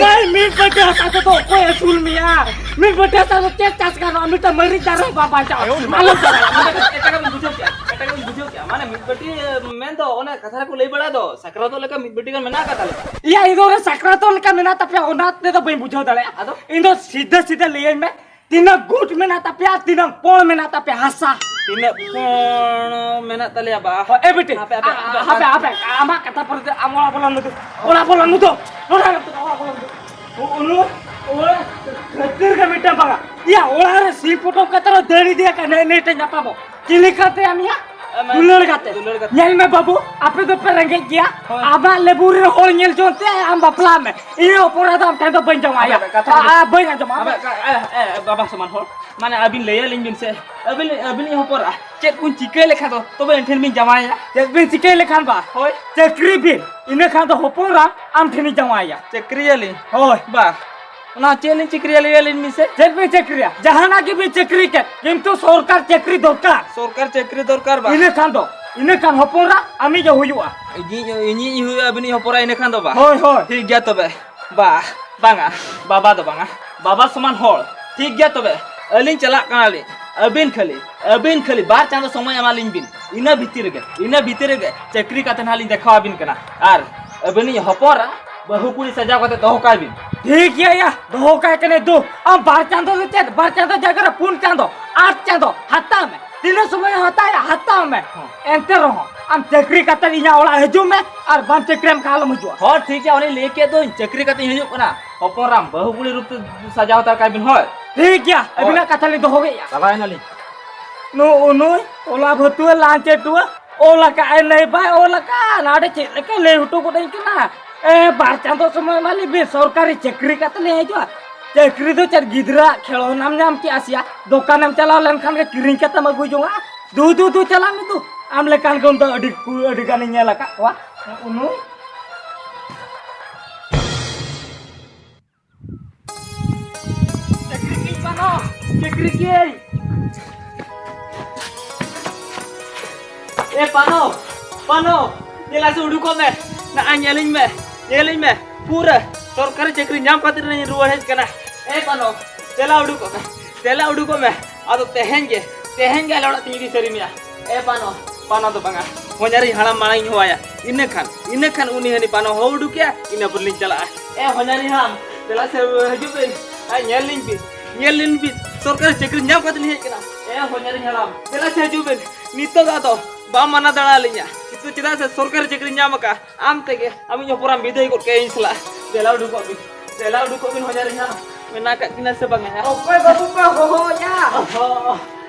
ᱵᱷᱟᱭ, ᱢᱤᱫ ᱵᱟᱹᱴᱤ ᱦᱟᱥᱟ ᱛᱮᱫᱚ ᱚᱠᱚᱭ ᱟᱹᱥᱩᱞ ᱢᱮᱭᱟ? ᱢᱤᱫ ᱵᱟᱹᱴᱤ ᱦᱟᱥᱟ ᱫᱚ ᱪᱮᱫ ᱪᱟᱥ ᱜᱟᱱᱚᱜᱼᱟ? ᱢᱤᱫᱴᱟᱝ ᱢᱟᱹᱨᱤᱪ ᱫᱟᱨᱮ ᱦᱚᱸ ᱵᱟᱝ ᱵᱟᱧᱪᱟᱜᱼᱟ᱾ ᱟᱞᱚᱢ ᱪᱟᱞᱟᱜᱼᱟ᱾ ᱮᱴᱟᱜᱟᱜ ᱵᱤᱱ ᱵᱩᱡᱷᱟᱹᱣ ᱠᱮᱜᱼᱟ, ᱮᱴᱟᱜᱟᱜ ᱵᱤᱱ ᱵᱩᱡᱷᱟᱹᱣ ᱠᱮᱜᱼᱟ᱾ ᱢᱟᱱᱮ ᱢᱤᱫ ᱵᱟᱹᱴᱤ, ᱮ, ᱢᱮᱱ ᱫᱚ ᱚᱱᱮ ᱠᱟᱛᱷᱟ ᱨᱮᱠᱚ ᱞᱟᱹᱭ ᱵᱟᱲᱟ ᱫᱚ, ᱥᱟᱠᱨᱟᱛᱚᱜ ᱞᱮᱠᱟ ᱢᱤᱫ ᱵᱟᱹᱴᱤ ᱜᱟᱱ ᱢᱮᱱᱟᱜ ᱟᱠᱟᱫ ᱛᱟᱞᱮᱭᱟ᱾ ᱤᱭᱟ, ᱤᱧ ᱫᱚ ᱚᱱᱟ ᱥᱟᱠᱨᱟᱛᱚᱜ ᱞᱮᱠᱟ ᱢᱮᱱᱟᱜ ᱛᱟᱯᱮᱭᱟ, ᱚᱱᱟ ᱛᱮᱫᱚ ᱵᱟᱹᱧ ᱵᱩᱡᱷᱟᱹᱣ ᱫᱟᱲᱮᱭᱟᱜᱼᱟ᱾ ᱟᱫᱚ? ᱤᱧ ᱫᱚ ᱥᱤᱫᱷᱟᱹ ᱥᱤᱫᱷᱟᱹ ᱞᱟᱹᱭᱟᱹᱧ ᱢᱮ, ᱛᱤᱱᱟᱹᱜ ᱜᱩᱴ ᱢᱮᱱᱟᱜ ᱛᱟᱯᱮᱭᱟ, ᱛᱤᱱᱟᱹᱜ ᱯᱚᱲ ᱢᱮᱱᱟᱜ ᱛᱟᱯᱮᱭᱟ ᱦᱟᱥᱟ? ᱛᱤᱱᱟᱹᱜ ᱯᱚᱲ ᱢᱮᱱᱟᱜ ᱛᱟᱞᱮᱭᱟ ᱵᱟ? ᱦᱳᱭ, ᱮ ᱵᱤᱴᱤ, ᱦᱟᱯᱮ, ᱦᱟᱯᱮ, ᱟ-, ᱦᱟᱯᱮ, ᱦᱟᱯᱮ, ᱦᱟᱯᱮ᱾ ᱦᱟᱯᱮ, ᱟᱢᱟᱜ ᱠᱟᱛᱷᱟ ᱯᱚᱨᱮ ᱛᱮ ᱟᱢ ᱚᱲᱟᱜ ᱵᱚᱞᱚᱱ ᱢᱮ ᱛᱚ᱾ ᱚᱲᱟᱜ ᱵᱚᱞᱚᱱ ᱢᱮ ᱛᱚ᱾ ᱱᱚᱰᱮ ᱟᱞᱚᱢ ᱛᱚ, ᱚᱲᱟᱜ ᱵᱚᱞᱚᱱ ᱢᱮ᱾ ᱚ-, ᱚᱱᱟ, ᱚᱱᱟ ᱠᱷᱟᱹᱛᱤᱨ ᱜᱮ ᱢᱤᱫᱴᱟᱝ ᱵᱟᱝᱟ᱾ ᱤᱭᱟ, ᱚᱲᱟᱜ ᱨᱮ ᱥᱤᱢ ᱯᱚᱴᱚᱢ ᱠᱟᱛᱮ ᱨᱮ ᱫᱟᱹᱲ ᱤᱫᱤᱭᱟ ᱠᱟᱱᱟ, ᱱᱮ-, ᱱᱮᱴᱮ ᱧᱟᱯᱟᱢᱚᱜ᱾ ᱪᱤᱞᱤ ᱠᱟᱛᱮ ᱟᱢ ᱭᱟ? ᱮ, ᱢᱮ-, ᱫᱩᱞᱟᱹᱲ ᱜᱟᱛᱮ᱾ ᱫᱩᱞᱟᱹᱲ ᱜᱟᱛᱮ᱾ ᱧᱮᱞ ᱢᱮ ᱵᱟᱹᱵᱩ, ᱟᱯᱮ ᱫᱚᱯᱮ ᱨᱮᱸᱜᱮᱡ ᱜᱮᱭᱟ᱾ ᱦᱳᱭ᱾ ᱟᱢᱟᱜ ᱞᱮᱵᱩᱞ ᱨᱮ ᱦᱚᱲ ᱧᱮᱞ ᱡᱚᱝ ᱛᱮ ᱟᱢ ᱵᱟᱯᱞᱟᱜ ᱢᱮ᱾ ᱤᱧ ᱦᱚᱯᱚᱱ ᱮᱨᱟ ᱫᱚ ᱟᱢ ᱴᱷᱮᱱ ᱫᱚ ᱵᱟᱹᱧ ᱡᱟᱶᱟᱭᱟ᱾ ᱟᱵᱮ, ᱠᱟᱛᱷᱟ ᱟ, ᱫᱚ ᱟ, ᱵᱟᱹᱧ ᱟᱸᱡᱚᱢᱟ, ᱟᱵᱮ᱾ ᱟᱵᱮ, ᱠᱟ-, ᱮ, ᱮ, ᱵᱟᱵᱟ ᱥᱚᱢᱟᱱ ᱦᱚᱲ, ᱢᱟᱱᱮ ᱟᱹᱵᱤᱱ ᱞᱟᱹᱭ ᱟᱹᱞᱤᱧ ᱵᱤᱱ ᱥᱮ, ᱟᱹᱵᱤᱱ, ᱟᱹᱵᱤᱱᱤᱡ ᱦᱚᱯᱚᱱ ᱮᱨᱟ ᱪᱮᱫ ᱵᱚᱱ ᱪᱤᱠᱟᱹ ᱞᱮᱠᱷᱟᱱ ᱫᱚ ᱛᱚᱵᱮ ᱮᱱ ᱴᱷᱮᱱ ᱵᱤᱱ ᱡᱟᱶᱟᱭᱟ? ᱪᱮᱫ ᱵᱤᱱ ᱪᱤᱠᱟᱹ ᱞᱮᱠᱷᱟᱱ ᱵᱟ? ᱦᱳᱭ᱾ ᱪᱟᱹᱠᱨᱤ ᱵᱤᱱ, ᱤᱱᱟᱹ ᱠᱷᱟᱱ ᱫᱚ ᱦᱚᱯᱚᱱ ᱮᱨᱟ ᱟᱢ ᱴᱷᱮᱱᱤᱧ ᱡᱟᱶᱟᱭᱟ᱾ ᱪᱟᱹᱠᱨᱤᱭᱟᱞᱤᱧ? ᱦᱳᱭ᱾ ᱵᱟ, ᱚᱱᱟ ᱪᱮᱫ ᱞᱤᱧ ᱪᱟᱹᱠᱨᱤᱭᱟ ᱞᱟᱹᱭ ᱟᱹᱞᱤᱧ ᱵᱤᱱ ᱥᱮ? ᱪᱮᱫ ᱵᱤᱱ ᱪᱟᱹᱠᱨᱤᱭᱟ? ᱡᱟᱦᱟᱱᱟᱜ ᱜᱮᱵᱤᱱ ᱪᱟᱹᱠᱨᱤ ᱠᱮᱫ, ᱠᱤᱱᱛᱩ ᱥᱚᱨᱠᱟᱨ ᱪᱟᱹᱠᱨᱤ ᱫᱚᱨᱠᱟᱨ᱾ ᱥᱚᱨᱠᱟᱨ ᱪᱟᱹᱠᱨᱤ ᱫᱚᱨᱠᱟᱨ ᱵᱟ? ᱤᱱᱟᱹ ᱠᱷᱟᱱ ᱫᱚ, ᱤᱱᱟᱹ ᱠᱷᱟᱱ ᱦᱚᱯᱚᱱ ᱮᱨᱟ ᱟᱢᱤᱡ ᱮ ᱦᱩᱭᱩᱜᱼᱟ᱾ ᱤᱧᱤᱡ, ᱤᱧᱤᱡ ᱦᱩᱭᱩᱜᱼᱟ, ᱟᱹᱵᱤᱱᱤᱡ ᱦᱚᱯᱚᱱ ᱮᱨᱟ ᱤᱱᱟᱹ ᱠᱷᱟᱱ ᱫᱚ ᱵᱟ? ᱦᱳᱭ, ᱦᱳᱭ᱾ ᱴᱷᱤᱠ ᱜᱮᱭᱟ ᱛᱚᱵᱮ᱾ ᱵᱟ, ᱵᱟᱝᱟ, ᱵᱟᱵᱟ ᱫᱚ ᱵᱟᱝᱟ, ᱵᱟᱵᱟ ᱥᱚᱢᱟᱱ ᱦᱚᱲ᱾ ᱴᱷᱤᱠ ᱜᱮᱭᱟ ᱛᱚᱵᱮ, ᱟᱹᱞᱤᱧ ᱪᱟᱞᱟᱜ ᱠᱟᱱᱟᱞᱤᱧ᱾ ᱟᱹᱵᱤᱱ ᱠᱷᱟᱹᱞᱤ, ᱟᱹᱵᱤᱱ ᱠᱷᱟᱹᱞᱤ ᱵᱟᱨ ᱪᱟᱸᱫᱚ ᱥᱚᱢᱚᱭ ᱮᱢᱟᱞᱤᱧ ᱵᱤᱱ, ᱤᱱᱟᱹ ᱵᱷᱤᱛᱤᱨ ᱨᱮᱜᱮ, ᱤᱱᱟᱹ ᱵᱷᱤᱛᱤᱨ ᱨᱮᱜᱮ ᱪᱟᱹᱠᱨᱤ ᱠᱟᱛᱮ ᱱᱟᱦᱟᱜ ᱞᱤᱧ ᱫᱮᱠᱷᱟᱣ ᱟᱵᱤᱱ ᱠᱟᱱᱟ᱾ ᱟᱨ ᱟᱹᱵᱤᱱᱤᱡ ᱦᱚᱯᱚᱱ ᱮᱨᱟ ᱵᱟᱹᱦᱩ ᱠᱩᱲᱤ ᱥᱟᱡᱟᱣ ᱠᱟᱛᱮ ᱫᱚᱦᱚ ᱠᱟᱭ ᱵᱤᱱ᱾ ᱴᱷᱤᱠ ᱜᱮᱭᱟ ᱭᱟ, ᱫᱚᱦᱚ ᱠᱟᱭ ᱠᱟᱱᱟᱹᱧ ᱫᱩ᱾ ᱟᱢ ᱵᱟᱨ ᱪᱟᱸᱫᱚ ᱫᱚ ᱪᱮᱫ, ᱵᱟᱨ ᱪᱟᱸᱫᱚ ᱡᱟᱭᱜᱟ ᱨᱮ ᱯᱩᱱ ᱪᱟᱸᱫᱚ, ᱟᱴ ᱪᱟᱸᱫᱚ ᱦᱟᱛᱟᱣ ᱢᱮ᱾ ᱛᱤᱱᱟᱹᱜ ᱥᱚᱢᱚᱭ ᱦᱟᱛᱟᱣᱟ, ᱦᱟᱛᱟᱣ ᱢᱮ᱾ ᱦᱚᱸ᱾ ᱮᱱᱛᱮ ᱨᱮᱦᱚᱸ ᱟᱢ ᱪᱟᱹᱠᱨᱤ ᱠᱟᱛᱮ ᱤᱧᱟᱹᱜ ᱚᱲᱟᱜ ᱦᱤᱡᱩᱜ ᱢᱮ, ᱟᱨ ᱵᱟᱢ ᱪᱟᱹᱠᱨᱤᱭᱟᱢ ᱠᱷᱟᱱ ᱟᱞᱚᱢ ᱦᱤᱡᱩᱜᱼᱟ᱾ ᱦᱚᱸ, ᱴᱷᱤᱠ ᱜᱮᱭᱟ, ᱚᱱᱮᱧ ᱞᱟᱹᱭ ᱠᱮᱫ ᱫᱚᱧ, ᱪᱟᱹᱠᱨᱤ ᱠᱟᱛᱮᱧ ᱦᱤᱡᱩᱜ ᱠᱟᱱᱟ᱾ ᱦᱚᱯᱚᱱ ᱨᱟᱢ, ᱵᱟᱹᱦᱩ ᱠᱩᱲᱤ ᱨᱩᱯ ᱛᱮ ᱥᱟᱡᱟᱣ ᱦᱟᱛᱟᱲ ᱠᱟᱭ ᱵᱤᱱ, ᱦᱳᱭ᱾ ᱴᱷᱤᱠ ᱜᱮᱭᱟ, ᱦᱳᱭ᱾ ᱟᱹᱵᱤᱱᱟᱜ ᱠᱟᱛᱷᱟ ᱞᱤᱧ ᱫᱚᱦᱚ ᱠᱮᱫᱼᱟ᱾ ᱪᱟᱞᱟᱣᱮᱱᱟᱞᱤᱧ᱾ ᱱᱩ-, ᱱᱩᱭ ᱚᱞᱟ ᱵᱷᱟᱹᱛᱩᱣᱟᱹ ᱞᱟᱝᱪᱮ ᱴᱩᱣᱟᱹ ᱚᱞ ᱟᱠᱟᱫ ᱟᱭ, ᱱᱟᱹᱭ ᱵᱟᱭ ᱚᱞ ᱟᱠᱟᱫ, ᱱᱟᱰᱮ ᱪᱮᱫ ᱞᱮᱠᱟᱭ ᱞᱟᱹᱭ ᱦᱚᱴᱚ ᱜᱚᱫ ᱟᱹᱧ ᱠᱟᱱᱟ᱾ ᱮ, ᱵᱟᱨ ᱪᱟᱸᱫᱚ ᱥᱚᱢᱚᱭ ᱮᱢᱟ ᱞᱤᱧ ᱵᱤᱱ, ᱥᱚᱨᱠᱟᱨᱤ ᱪᱟᱹᱠᱨᱤ ᱠᱟᱛᱮ ᱞᱤᱧ ᱦᱤᱡᱩᱜᱼᱟ᱾ ᱪᱟᱹᱠᱨᱤ ᱫᱚ ᱪᱮᱫ ᱜᱤᱫᱽᱨᱟᱹᱣᱟᱜ ᱠᱷᱮᱞᱳᱱᱟᱢ ᱧᱟᱢ ᱠᱮᱜᱼᱟ ᱥᱮᱭᱟ? ᱫᱚᱠᱟᱱᱮᱢ ᱪᱟᱞᱟᱣ ᱞᱮᱱᱠᱷᱟᱱ ᱜᱮ ᱠᱤᱨᱤᱧ ᱠᱟᱛᱮᱢ ᱟᱹᱜᱩ ᱡᱚᱝᱟ᱾ ᱫᱩ, ᱫᱩ, ᱫᱩ, ᱪᱟᱞᱟᱜ ᱢᱮ ᱫᱩ᱾ ᱟᱢ ᱞᱮᱠᱟᱱ ᱜᱮ ᱩᱱᱫᱚ ᱟᱹᱰᱤ, ᱟᱹᱰᱤ ᱜᱟᱱᱤᱧ ᱧᱮᱞ ᱟᱠᱟᱫ ᱠᱚᱣᱟ᱾ ᱩᱱᱩ᱾ ᱪᱟᱹᱠᱨᱤ ᱠᱤᱧ ᱯᱟᱱᱚ, ᱪᱟᱹᱠᱨᱤ ᱠᱤᱧ᱾ ᱮ ᱯᱟᱱᱚ, ᱯᱟᱱᱚ, ᱫᱮᱞᱟ ᱥᱮ ᱩᱰᱩᱠᱚᱜ ᱢᱮ᱾ ᱱᱟᱜᱼᱟ ᱧᱮᱞᱤᱧ ᱢᱮ, ᱧᱮᱞᱤᱧ ᱢᱮ᱾ ᱯᱩᱨᱟᱹ ᱥᱚᱨᱠᱟᱨᱤ ᱪᱟᱹᱠᱨᱤ ᱧᱟᱢ ᱠᱟᱛᱮ ᱨᱤᱧ ᱨᱩᱣᱟᱹᱲ ᱦᱮᱡ ᱠᱟᱱᱟ᱾ ᱮ ᱯᱟᱱᱚ, ᱫᱮᱞᱟ ᱩᱰᱩᱠᱚᱜ ᱢᱮ, ᱫᱮᱞᱟ ᱩᱰᱩᱠᱚᱜ ᱢᱮ᱾ ᱟᱫᱚ ᱛᱮᱦᱮᱧ ᱜᱮ, ᱛᱮᱦᱮᱧ ᱜᱮ ᱟᱞᱮ ᱚᱲᱟᱜ ᱛᱤᱧ ᱤᱫᱤ ᱥᱟᱹᱨᱤ ᱢᱮᱭᱟ᱾ ᱮ ᱯᱟᱱᱚ, ᱯᱟᱱᱚ ᱫᱚ ᱵᱟᱝᱟ, ᱦᱚᱧᱟᱨᱤᱧ ᱦᱟᱲᱟᱢ ᱢᱟᱲᱟᱝ ᱤᱧ ᱦᱚᱦᱚᱣᱟᱭᱟ᱾ ᱤᱱᱟᱹ ᱠᱷᱟᱱ, ᱤᱱᱟᱹ ᱠᱷᱟᱱ ᱩᱱᱤ ᱦᱟᱹᱱᱤ ᱯᱟᱱᱚ ᱦᱚᱦᱚ ᱩᱰᱩᱠᱮᱭᱟ, ᱤᱱᱟᱹ ᱯᱚᱨ ᱞᱤᱧ ᱪᱟᱞᱟᱜᱼᱟ᱾ ᱮ ᱦᱚᱧᱟᱨᱤᱧ ᱦᱟᱲᱟᱢ, ᱫᱮᱞᱟ ᱥᱮ ᱦᱤᱡᱩᱜ ᱵᱤᱱ᱾ ᱟᱨ ᱧᱮᱞ ᱞᱤᱧ ᱵᱤᱱ, ᱧᱮᱞ ᱞᱤᱧ ᱵᱤᱱ, ᱥᱚᱨᱠᱟᱨᱤ ᱪᱟᱹᱠᱨᱤ ᱧᱟᱢ ᱠᱟᱛᱮ ᱞᱤᱧ ᱦᱮᱡ ᱠᱟᱱᱟ᱾ ᱮ ᱦᱚᱧᱟᱨᱤᱧ ᱦᱟᱲᱟᱢ, ᱫᱮᱞᱟ ᱥᱮ ᱦᱤᱡᱩᱜ ᱵᱤᱱ᱾ ᱱᱤᱛᱚᱜ ᱫᱚ ᱟᱫᱚ ᱵᱟᱢ ᱢᱟᱱᱟ ᱫᱟᱲᱮ ᱟᱹᱞᱤᱧᱟ, ᱱᱤᱛᱚᱜ ᱪᱮᱫᱟᱜ ᱥᱮ ᱥᱚᱨᱠᱟᱨᱤ ᱪᱟᱹᱠᱨᱤ ᱧᱟᱢ ᱟᱠᱟᱫᱼᱟ᱾ ᱟᱢ ᱛᱮᱜᱮ ᱟᱢᱤᱧ ᱦᱚᱯᱚᱱ ᱮᱨᱟᱢ ᱵᱤᱫᱟᱹᱭ ᱜᱚᱫ ᱠᱟᱭᱟ ᱤᱧ ᱥᱟᱞᱟᱜ᱾ ᱫᱮᱞᱟ ᱩᱰᱩᱠᱚᱜ ᱵᱤᱱ, ᱫᱮᱞᱟ ᱩᱰᱩᱠᱚᱜ ᱵᱤᱱ ᱦᱚᱧᱦᱟᱨᱤᱧ ᱦᱟᱲᱟᱢ᱾ ᱢᱮᱱᱟᱜ ᱟᱠᱟᱫ ᱠᱤᱱᱟ ᱥᱮ ᱵᱟᱝᱟ? ᱚᱠᱚᱭ ᱵᱟᱹᱵᱩ ᱯᱮ ᱦᱚᱦᱚᱣᱟᱭᱟ? ᱚ,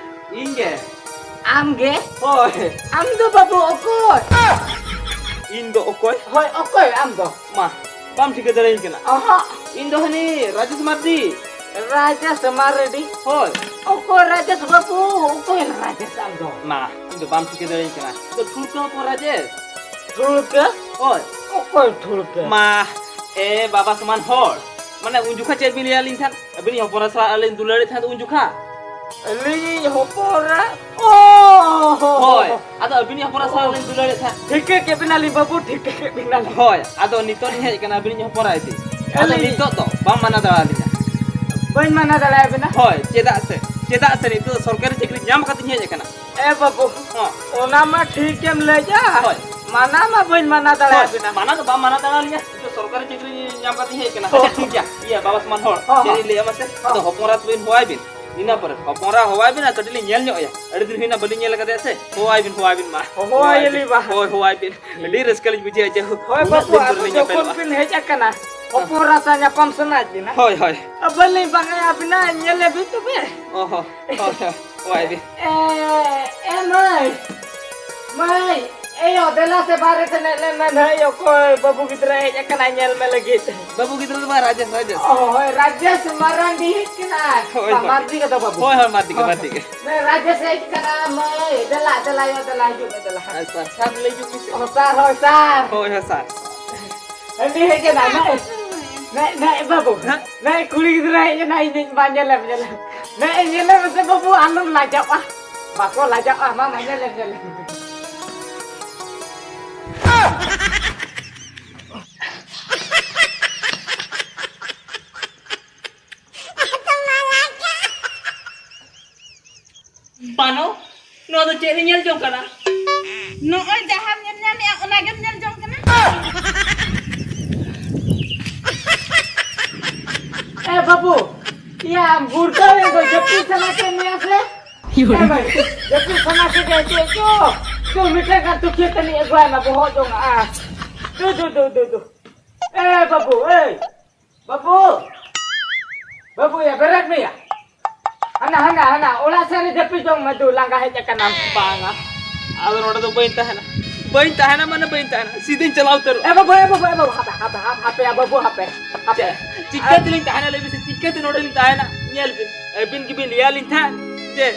ᱤᱧ ᱜᱮ᱾ ᱟᱢ ᱜᱮ? ᱦᱳᱭ᱾ ᱟᱢ ᱫᱚ ᱵᱟᱹᱵᱩ ᱚᱠᱚᱭ? ᱤᱧ ᱫᱚ ᱚᱠᱚᱭ? ᱦᱳᱭ, ᱚᱠᱚᱭ ᱟᱢ ᱫᱚ? ᱢᱟ, ᱵᱟᱢ ᱴᱷᱤᱠᱟᱹ ᱫᱟᱲᱮᱭᱟᱹᱧ ᱠᱟᱱᱟ? ᱚᱦᱚᱸ᱾ ᱤᱧ ᱫᱚ ᱦᱟᱹᱱᱤ ᱨᱟᱡᱮᱥ ᱢᱟᱨᱰᱤ᱾ ᱨᱟᱡᱮᱥ ᱢᱟᱨᱰᱤ? ᱦᱳᱭ᱾ ᱚᱠᱚᱭ ᱨᱟᱡᱮᱥ ᱵᱟᱹᱵᱩ? ᱚᱠᱚᱭ ᱨᱟᱡᱮᱥ ᱟᱢ ᱫᱚ? ᱢᱟ, ᱤᱧ ᱫᱚ ᱵᱟᱢ ᱴᱷᱤᱠᱟᱹ ᱫᱟᱲᱮᱭᱟᱹᱧ ᱠᱟᱱᱟ᱾ ᱤᱧ ᱫᱚ ᱴᱷᱩᱲᱠᱟᱹ ᱦᱚᱯᱚᱱ ᱨᱟᱡᱮᱥ᱾ ᱴᱷᱩᱲᱠᱟᱹ? ᱦᱳᱭ᱾ ᱚᱠᱚᱭ ᱴᱷᱩᱲᱠᱟᱹ? ᱢᱟ, ᱮ ᱵᱟᱵᱟ ᱥᱚᱢᱟᱱ ᱦᱚᱲ᱾ ᱢᱟᱱᱮ ᱩᱱ ᱡᱚᱠᱷᱟ ᱪᱮᱫ ᱵᱤᱱ ᱞᱟᱹᱭᱟ ᱞᱤᱧ ᱛᱟᱦᱮᱸᱫ? ᱟᱹᱵᱤᱱᱤᱡ ᱦᱚᱯᱚᱱ ᱮᱨᱟ ᱥᱟᱞᱟᱜ ᱟᱹᱞᱤᱧ ᱫᱩᱞᱟᱹᱲᱮᱫ ᱛᱟᱦᱮᱸᱫ ᱩᱱ ᱡᱚᱠᱷᱟ? ᱟᱹᱞᱤᱧᱤᱡ ᱦᱚᱯᱚᱱ ᱮᱨᱟ? ᱚ, ᱦᱳᱭ᱾ ᱟᱫᱚ ᱟᱹᱵᱤᱱᱤᱡ ᱦᱚᱯᱚᱱ ᱮᱨᱟ ᱥᱟᱞᱟᱜ ᱞᱤᱧ ᱫᱩᱞᱟᱹᱲᱮᱫ ᱛᱟᱦᱮᱸᱫ᱾ ᱴᱷᱤᱠᱟᱹ ᱠᱮᱫ ᱵᱤᱱᱟᱞᱤᱧ ᱵᱟᱹᱵᱩ, ᱴᱷᱤᱠᱟᱹ ᱠᱮᱫ ᱵᱤᱱᱟᱞᱤᱧ᱾ ᱦᱳᱭ, ᱟᱫᱚ ᱱᱤᱛᱚᱜ ᱞᱤᱧ ᱦᱮᱡ ᱟᱠᱟᱱᱟ ᱟᱹᱵᱤᱱᱤᱡ ᱦᱚᱯᱚᱱ ᱮᱨᱟ ᱤᱫᱤ᱾ ᱟᱫᱚ ᱟᱹᱞᱤᱧ? ᱱᱤᱛᱚᱜ ᱫᱚ ᱵᱟᱢ ᱢᱟᱱᱟ ᱫᱟᱲᱮᱭᱟᱞᱤᱧᱟ᱾ ᱵᱟᱹᱧ ᱢᱟᱱᱟ ᱫᱟᱲᱮᱭᱟᱵᱤᱱᱟ᱾ ᱦᱳᱭ, ᱪᱮᱫᱟᱜ ᱥᱮ, ᱪᱮᱫᱟᱜ ᱥᱮ ᱱᱤᱛᱚᱜ ᱫᱚ ᱥᱚᱨᱠᱟᱨᱤ ᱪᱟᱹᱠᱨᱤ ᱧᱟᱢ ᱠᱟᱛᱮᱧ ᱦᱮᱡ ᱟᱠᱟᱱᱟ᱾ ᱮ ᱵᱟᱹᱵᱩ, ᱦᱚᱸ᱾ ᱚᱱᱟ ᱢᱟ ᱴᱷᱤᱠ ᱜᱮᱢ ᱞᱟᱹᱭᱮᱜᱼᱟ᱾ ᱦᱳᱭ᱾ ᱢᱟᱱᱟ ᱢᱟ ᱵᱟᱹᱧ ᱢᱟᱱᱟ ᱦᱳᱭ, ᱫᱟᱲᱮᱭᱟᱵᱤᱱᱟ᱾ ᱢᱟᱱᱟ ᱫᱚ ᱵᱟᱢ ᱢᱟᱱᱟ ᱫᱟᱲᱮᱭᱟᱞᱤᱧᱟ, ᱱᱤᱛᱚᱜ ᱥᱚᱨᱠᱟᱨᱤ ᱪᱟᱹᱠᱨᱤ ᱧᱟᱢ ᱠᱟᱛᱮᱧ ᱦᱮᱡ ᱠᱟᱱᱟ᱾ ᱦᱚᱸ᱾ ᱟᱪᱪᱷᱟ, ᱴᱷᱤᱠ ᱜᱮᱭᱟ᱾ ᱤᱭᱟᱹ, ᱵᱟᱵᱟ ᱥᱚᱢᱟᱱ ᱦᱚᱲ, ᱦᱚᱸ, ᱪᱮᱫ ᱦᱚᱸ᱾ ᱤᱧ ᱞᱟᱹᱭᱟ ᱢᱟᱥᱮ? ᱦᱚᱸ᱾ ᱟᱫᱚ ᱦᱚᱯᱚᱱ ᱮᱨᱟ ᱛᱟᱵᱤᱱ ᱦᱚᱦᱚᱣᱟᱭ ᱵᱤᱱ᱾ ᱤᱱᱟᱹ ᱯᱚᱨᱮ ᱦᱚᱯᱚᱱ ᱮᱨᱟ ᱦᱚᱦᱚᱣᱟᱭ ᱵᱤᱱ, ᱟᱨ ᱠᱟᱹᱴᱤᱡ ᱞᱤᱧ ᱧᱮᱞ ᱧᱚᱜ ᱮᱭᱟ᱾ ᱟᱹᱰᱤ ᱫᱤᱱ ᱦᱩᱭᱱᱟ ᱵᱟᱹᱞᱤᱧ ᱧᱮᱞ ᱟᱠᱟᱫᱮᱭᱟ ᱥᱮ᱾ ᱦᱚᱦᱚᱣᱟᱭ ᱵᱤᱱ, ᱦᱚᱦᱚᱣᱟᱭ ᱵᱤᱱ ᱢᱟ᱾ ᱦᱚᱦᱚᱣᱟᱭ ᱵᱤᱱ᱾ ᱦᱳᱭ, ᱦᱚᱦᱚᱣᱟᱭ ᱵᱤᱱ᱾ ᱟᱹᱰᱤ ᱨᱟᱹᱥᱠᱟᱹ ᱞᱤᱧ ᱵᱩᱡᱷᱟᱹᱣᱟ ᱡᱮ ᱦᱳᱭ ᱩᱱᱟᱹᱜ ᱵᱟᱹᱵᱩ, ᱫᱤᱱ ᱯᱚᱨᱮ ᱟᱫᱚ ᱞᱤᱧ ᱡᱚᱠᱷᱚᱱ ᱧᱟᱯᱟᱢᱟ᱾ ᱵᱤᱱ ᱦᱮᱡ ᱟᱠᱟᱱᱟ, ᱦᱚᱯᱚᱱ ᱮᱨᱟ ᱥᱟᱶ ᱧᱟᱯᱟᱢ ᱥᱟᱱᱟᱭᱮᱫ ᱵᱤᱱᱟ᱾ ᱦᱳᱭ, ᱦᱳᱭ᱾ ᱟᱨ ᱵᱟᱹᱞᱤᱧ ᱯᱟᱸᱡᱟᱭᱟ ᱵᱤᱱᱟ, ᱧᱮᱞᱮ ᱵᱤᱱ ᱛᱚᱵᱮ᱾ ᱚ ᱦᱚᱸ, ᱦᱳᱭ, ᱦᱳᱭ, ᱦᱚᱦᱚᱣᱟᱭ ᱵᱤᱱ᱾ ᱮ, ᱮ ᱢᱟᱹᱭ, ᱢᱟᱹᱭ, ᱮᱭᱳ, ᱫᱮᱞᱟ ᱥᱮ ᱵᱟᱦᱨᱮ ᱥᱮᱱ ᱦᱮᱡ ᱞᱮᱱ ᱢᱮ᱾ ᱱᱟᱹᱭ, ᱚᱠᱚᱭ ᱵᱟᱹᱵᱩ ᱜᱤᱫᱽᱨᱟᱹ ᱦᱮᱡ ᱟᱠᱟᱱᱟᱭ ᱧᱮᱞ ᱢᱮ ᱞᱟᱹᱜᱤᱫ᱾ ᱵᱟᱹᱵᱩ ᱜᱤᱫᱽᱨᱟᱹ ᱫᱚ ᱵᱟᱝ, ᱨᱟᱡᱮᱥ, ᱨᱟᱡᱮᱥ᱾ ᱚ, ᱦᱳᱭ, ᱨᱟᱡᱮᱥ ᱢᱟᱨᱟᱝᱰᱤ ᱦᱮᱡ ᱠᱟᱱᱟᱭ᱾ ᱦᱳᱭ, ᱵᱟ, ᱦᱳᱭ᱾ ᱢᱟᱨᱰᱤ ᱠᱟᱫᱟ ᱵᱟᱹᱵᱩ᱾ ᱦᱳᱭ, ᱦᱳᱭ, ᱢᱟᱨᱰᱤ ᱜᱮ, ᱦᱳᱭ᱾ ᱢᱟᱨᱰᱤ ᱜᱮ᱾ ᱱᱟᱹᱭ, ᱨᱟᱡᱮᱥ ᱦᱮᱡ ᱠᱟᱱᱟ, ᱢᱟᱹᱭ, ᱫᱮᱞᱟ, ᱫᱮᱞᱟ ᱭᱳ, ᱫᱮᱞᱟ, ᱦᱤᱡᱩᱜ ᱢᱮ, ᱫᱮᱞᱟ᱾ ᱟᱨ ᱥᱟᱨ, ᱥᱟᱨ ᱞᱟᱹᱭ ᱦᱤᱡᱩᱜ ᱢᱮᱥᱮ᱾ ᱚ, ᱥᱟᱨ, ᱦᱳᱭ, ᱥᱟᱨ᱾ ᱦᱳᱭ, ᱦᱳᱭ, ᱥᱟᱨ᱾ ᱦᱟᱹᱱᱤ ᱦᱮᱡ ᱮᱱᱟᱭ, ᱱᱟᱹᱭ, ᱱᱟᱹᱭ, ᱱᱟᱹᱭ, ᱵᱟᱹᱵᱩ᱾ ᱦᱮᱸ? ᱱᱟᱹᱭ, ᱠᱩᱲᱤ ᱜᱤᱫᱽᱨᱟᱹ ᱦᱮᱡ ᱮᱱᱟᱭ, ᱤᱧᱤᱧ ᱵᱟ, ᱧᱮᱞᱮᱢ, ᱧᱮᱞᱮᱢ᱾ ᱱᱟᱹᱭ, ᱧᱮᱞᱮᱢ ᱢᱮᱥᱮ ᱵᱟᱹᱵᱩ, ᱟᱞᱚᱢ ᱞᱟᱡᱟᱜᱼᱟ᱾ ᱵᱟᱠᱚ ᱞᱟᱡᱟᱜᱼᱟ, ᱢᱟ, ᱢᱟ, ᱧᱮᱞᱮᱢ, ᱧᱮᱞᱮᱢ᱾ ᱵᱟᱱᱚ, ᱱᱚᱣᱟ ᱫᱚ ᱪᱮᱫ ᱨᱮ ᱧᱮᱞ ᱡᱚᱝ ᱠᱟᱱᱟ? ᱱᱚᱜᱼᱚᱭ ᱡᱟᱦᱟᱸᱢ ᱧᱮᱞ ᱧᱟᱢᱮᱜᱼᱟ, ᱚᱱᱟ ᱜᱮᱢ ᱧᱮᱞ ᱡᱚᱝ ᱠᱟᱱᱟ? ᱮ ᱵᱟᱹᱵᱩ, ᱤᱭᱟᱹ, ᱜᱩᱲᱫᱟᱹᱣ ᱮᱱ ᱫᱚ, ᱡᱟᱹᱯᱤᱫ ᱥᱟᱱᱟ ᱠᱮᱫ ᱢᱮᱭᱟ ᱥᱮ? ᱮ ᱵᱷᱟᱹᱭ, ᱡᱟᱹᱯᱤᱫ ᱥᱟᱱᱟ ᱠᱮᱫ ᱢᱮᱭᱟ ᱪᱮᱫ ᱪᱚ? ᱪᱚ, ᱢᱤᱫᱴᱟᱝ ᱜᱟᱱ ᱛᱩᱠᱷᱤ ᱛᱟᱹᱱᱤᱡ ᱟᱹᱜᱩᱣᱟᱭ ᱢᱮ, ᱵᱚᱦᱚᱜ ᱡᱚᱝᱟᱜᱼᱟ᱾ ᱫᱩ, ᱫᱩ, ᱫᱩ, ᱫᱩ, ᱫᱩ᱾ ᱮ ᱵᱟᱹᱵᱩ, ᱮᱭ᱾ ᱵᱟᱹᱵᱩ! ᱵᱟᱹᱵᱩᱭᱟ, ᱵᱮᱨᱮᱫ ᱢᱮᱭᱟ᱾ ᱦᱟᱱᱟ, ᱦᱟᱱᱟ, ᱦᱟᱱᱟ, ᱚᱲᱟᱜ ᱥᱮᱫ ᱨᱮ ᱡᱟᱹᱯᱤᱫ ᱡᱚᱝ ᱢᱮ, ᱫᱩ, ᱞᱟᱸᱜᱟ ᱦᱮᱡ ᱟᱠᱟᱱᱟᱢ᱾ ᱵᱟᱝᱟ᱾ ᱟᱫᱚ ᱱᱚᱰᱮ ᱫᱚ ᱵᱟᱹᱧ ᱛᱟᱦᱮᱱᱟ᱾ ᱵᱟᱹᱧ ᱛᱟᱦᱮᱱᱟ ᱢᱟᱱᱮ ᱵᱟᱹᱧ ᱛᱟᱦᱮᱱᱟ᱾ ᱥᱤᱫᱷᱟᱹᱧ ᱪᱟᱞᱟᱣ ᱩᱛᱟᱹᱨᱚᱜᱼᱟ᱾ ᱮ ᱵᱟᱹᱵᱩ, ᱮ ᱵᱟᱹᱵᱩ, ᱮ ᱵᱟᱹᱵᱩ, ᱦᱟᱯᱮ, ᱦᱟᱯᱮ, ᱦᱟᱯᱮ, ᱦᱟᱯᱮ, ᱭᱟ ᱵᱟᱹᱵᱩ, ᱦᱟᱯᱮ, ᱦᱟᱯᱮ᱾ ᱪᱮᱫ? ᱪᱤᱠᱟᱹ ᱛᱮᱞᱤᱧ ᱛᱟᱦᱮᱱᱟ, ᱞᱟᱹᱭ ᱢᱮᱥᱮ, ᱪᱤᱠᱟᱹ ᱛᱮ ᱱᱚᱰᱮ ᱞᱤᱧ ᱛᱟᱦᱮᱱᱟ? ᱧᱮᱞ ᱵᱤᱱ, ᱟᱹᱵᱤᱱ ᱜᱮᱵᱤᱱ ᱞᱟᱹᱭᱟ ᱞᱤᱧ ᱛᱟᱦᱮᱸᱫ ᱡᱮ,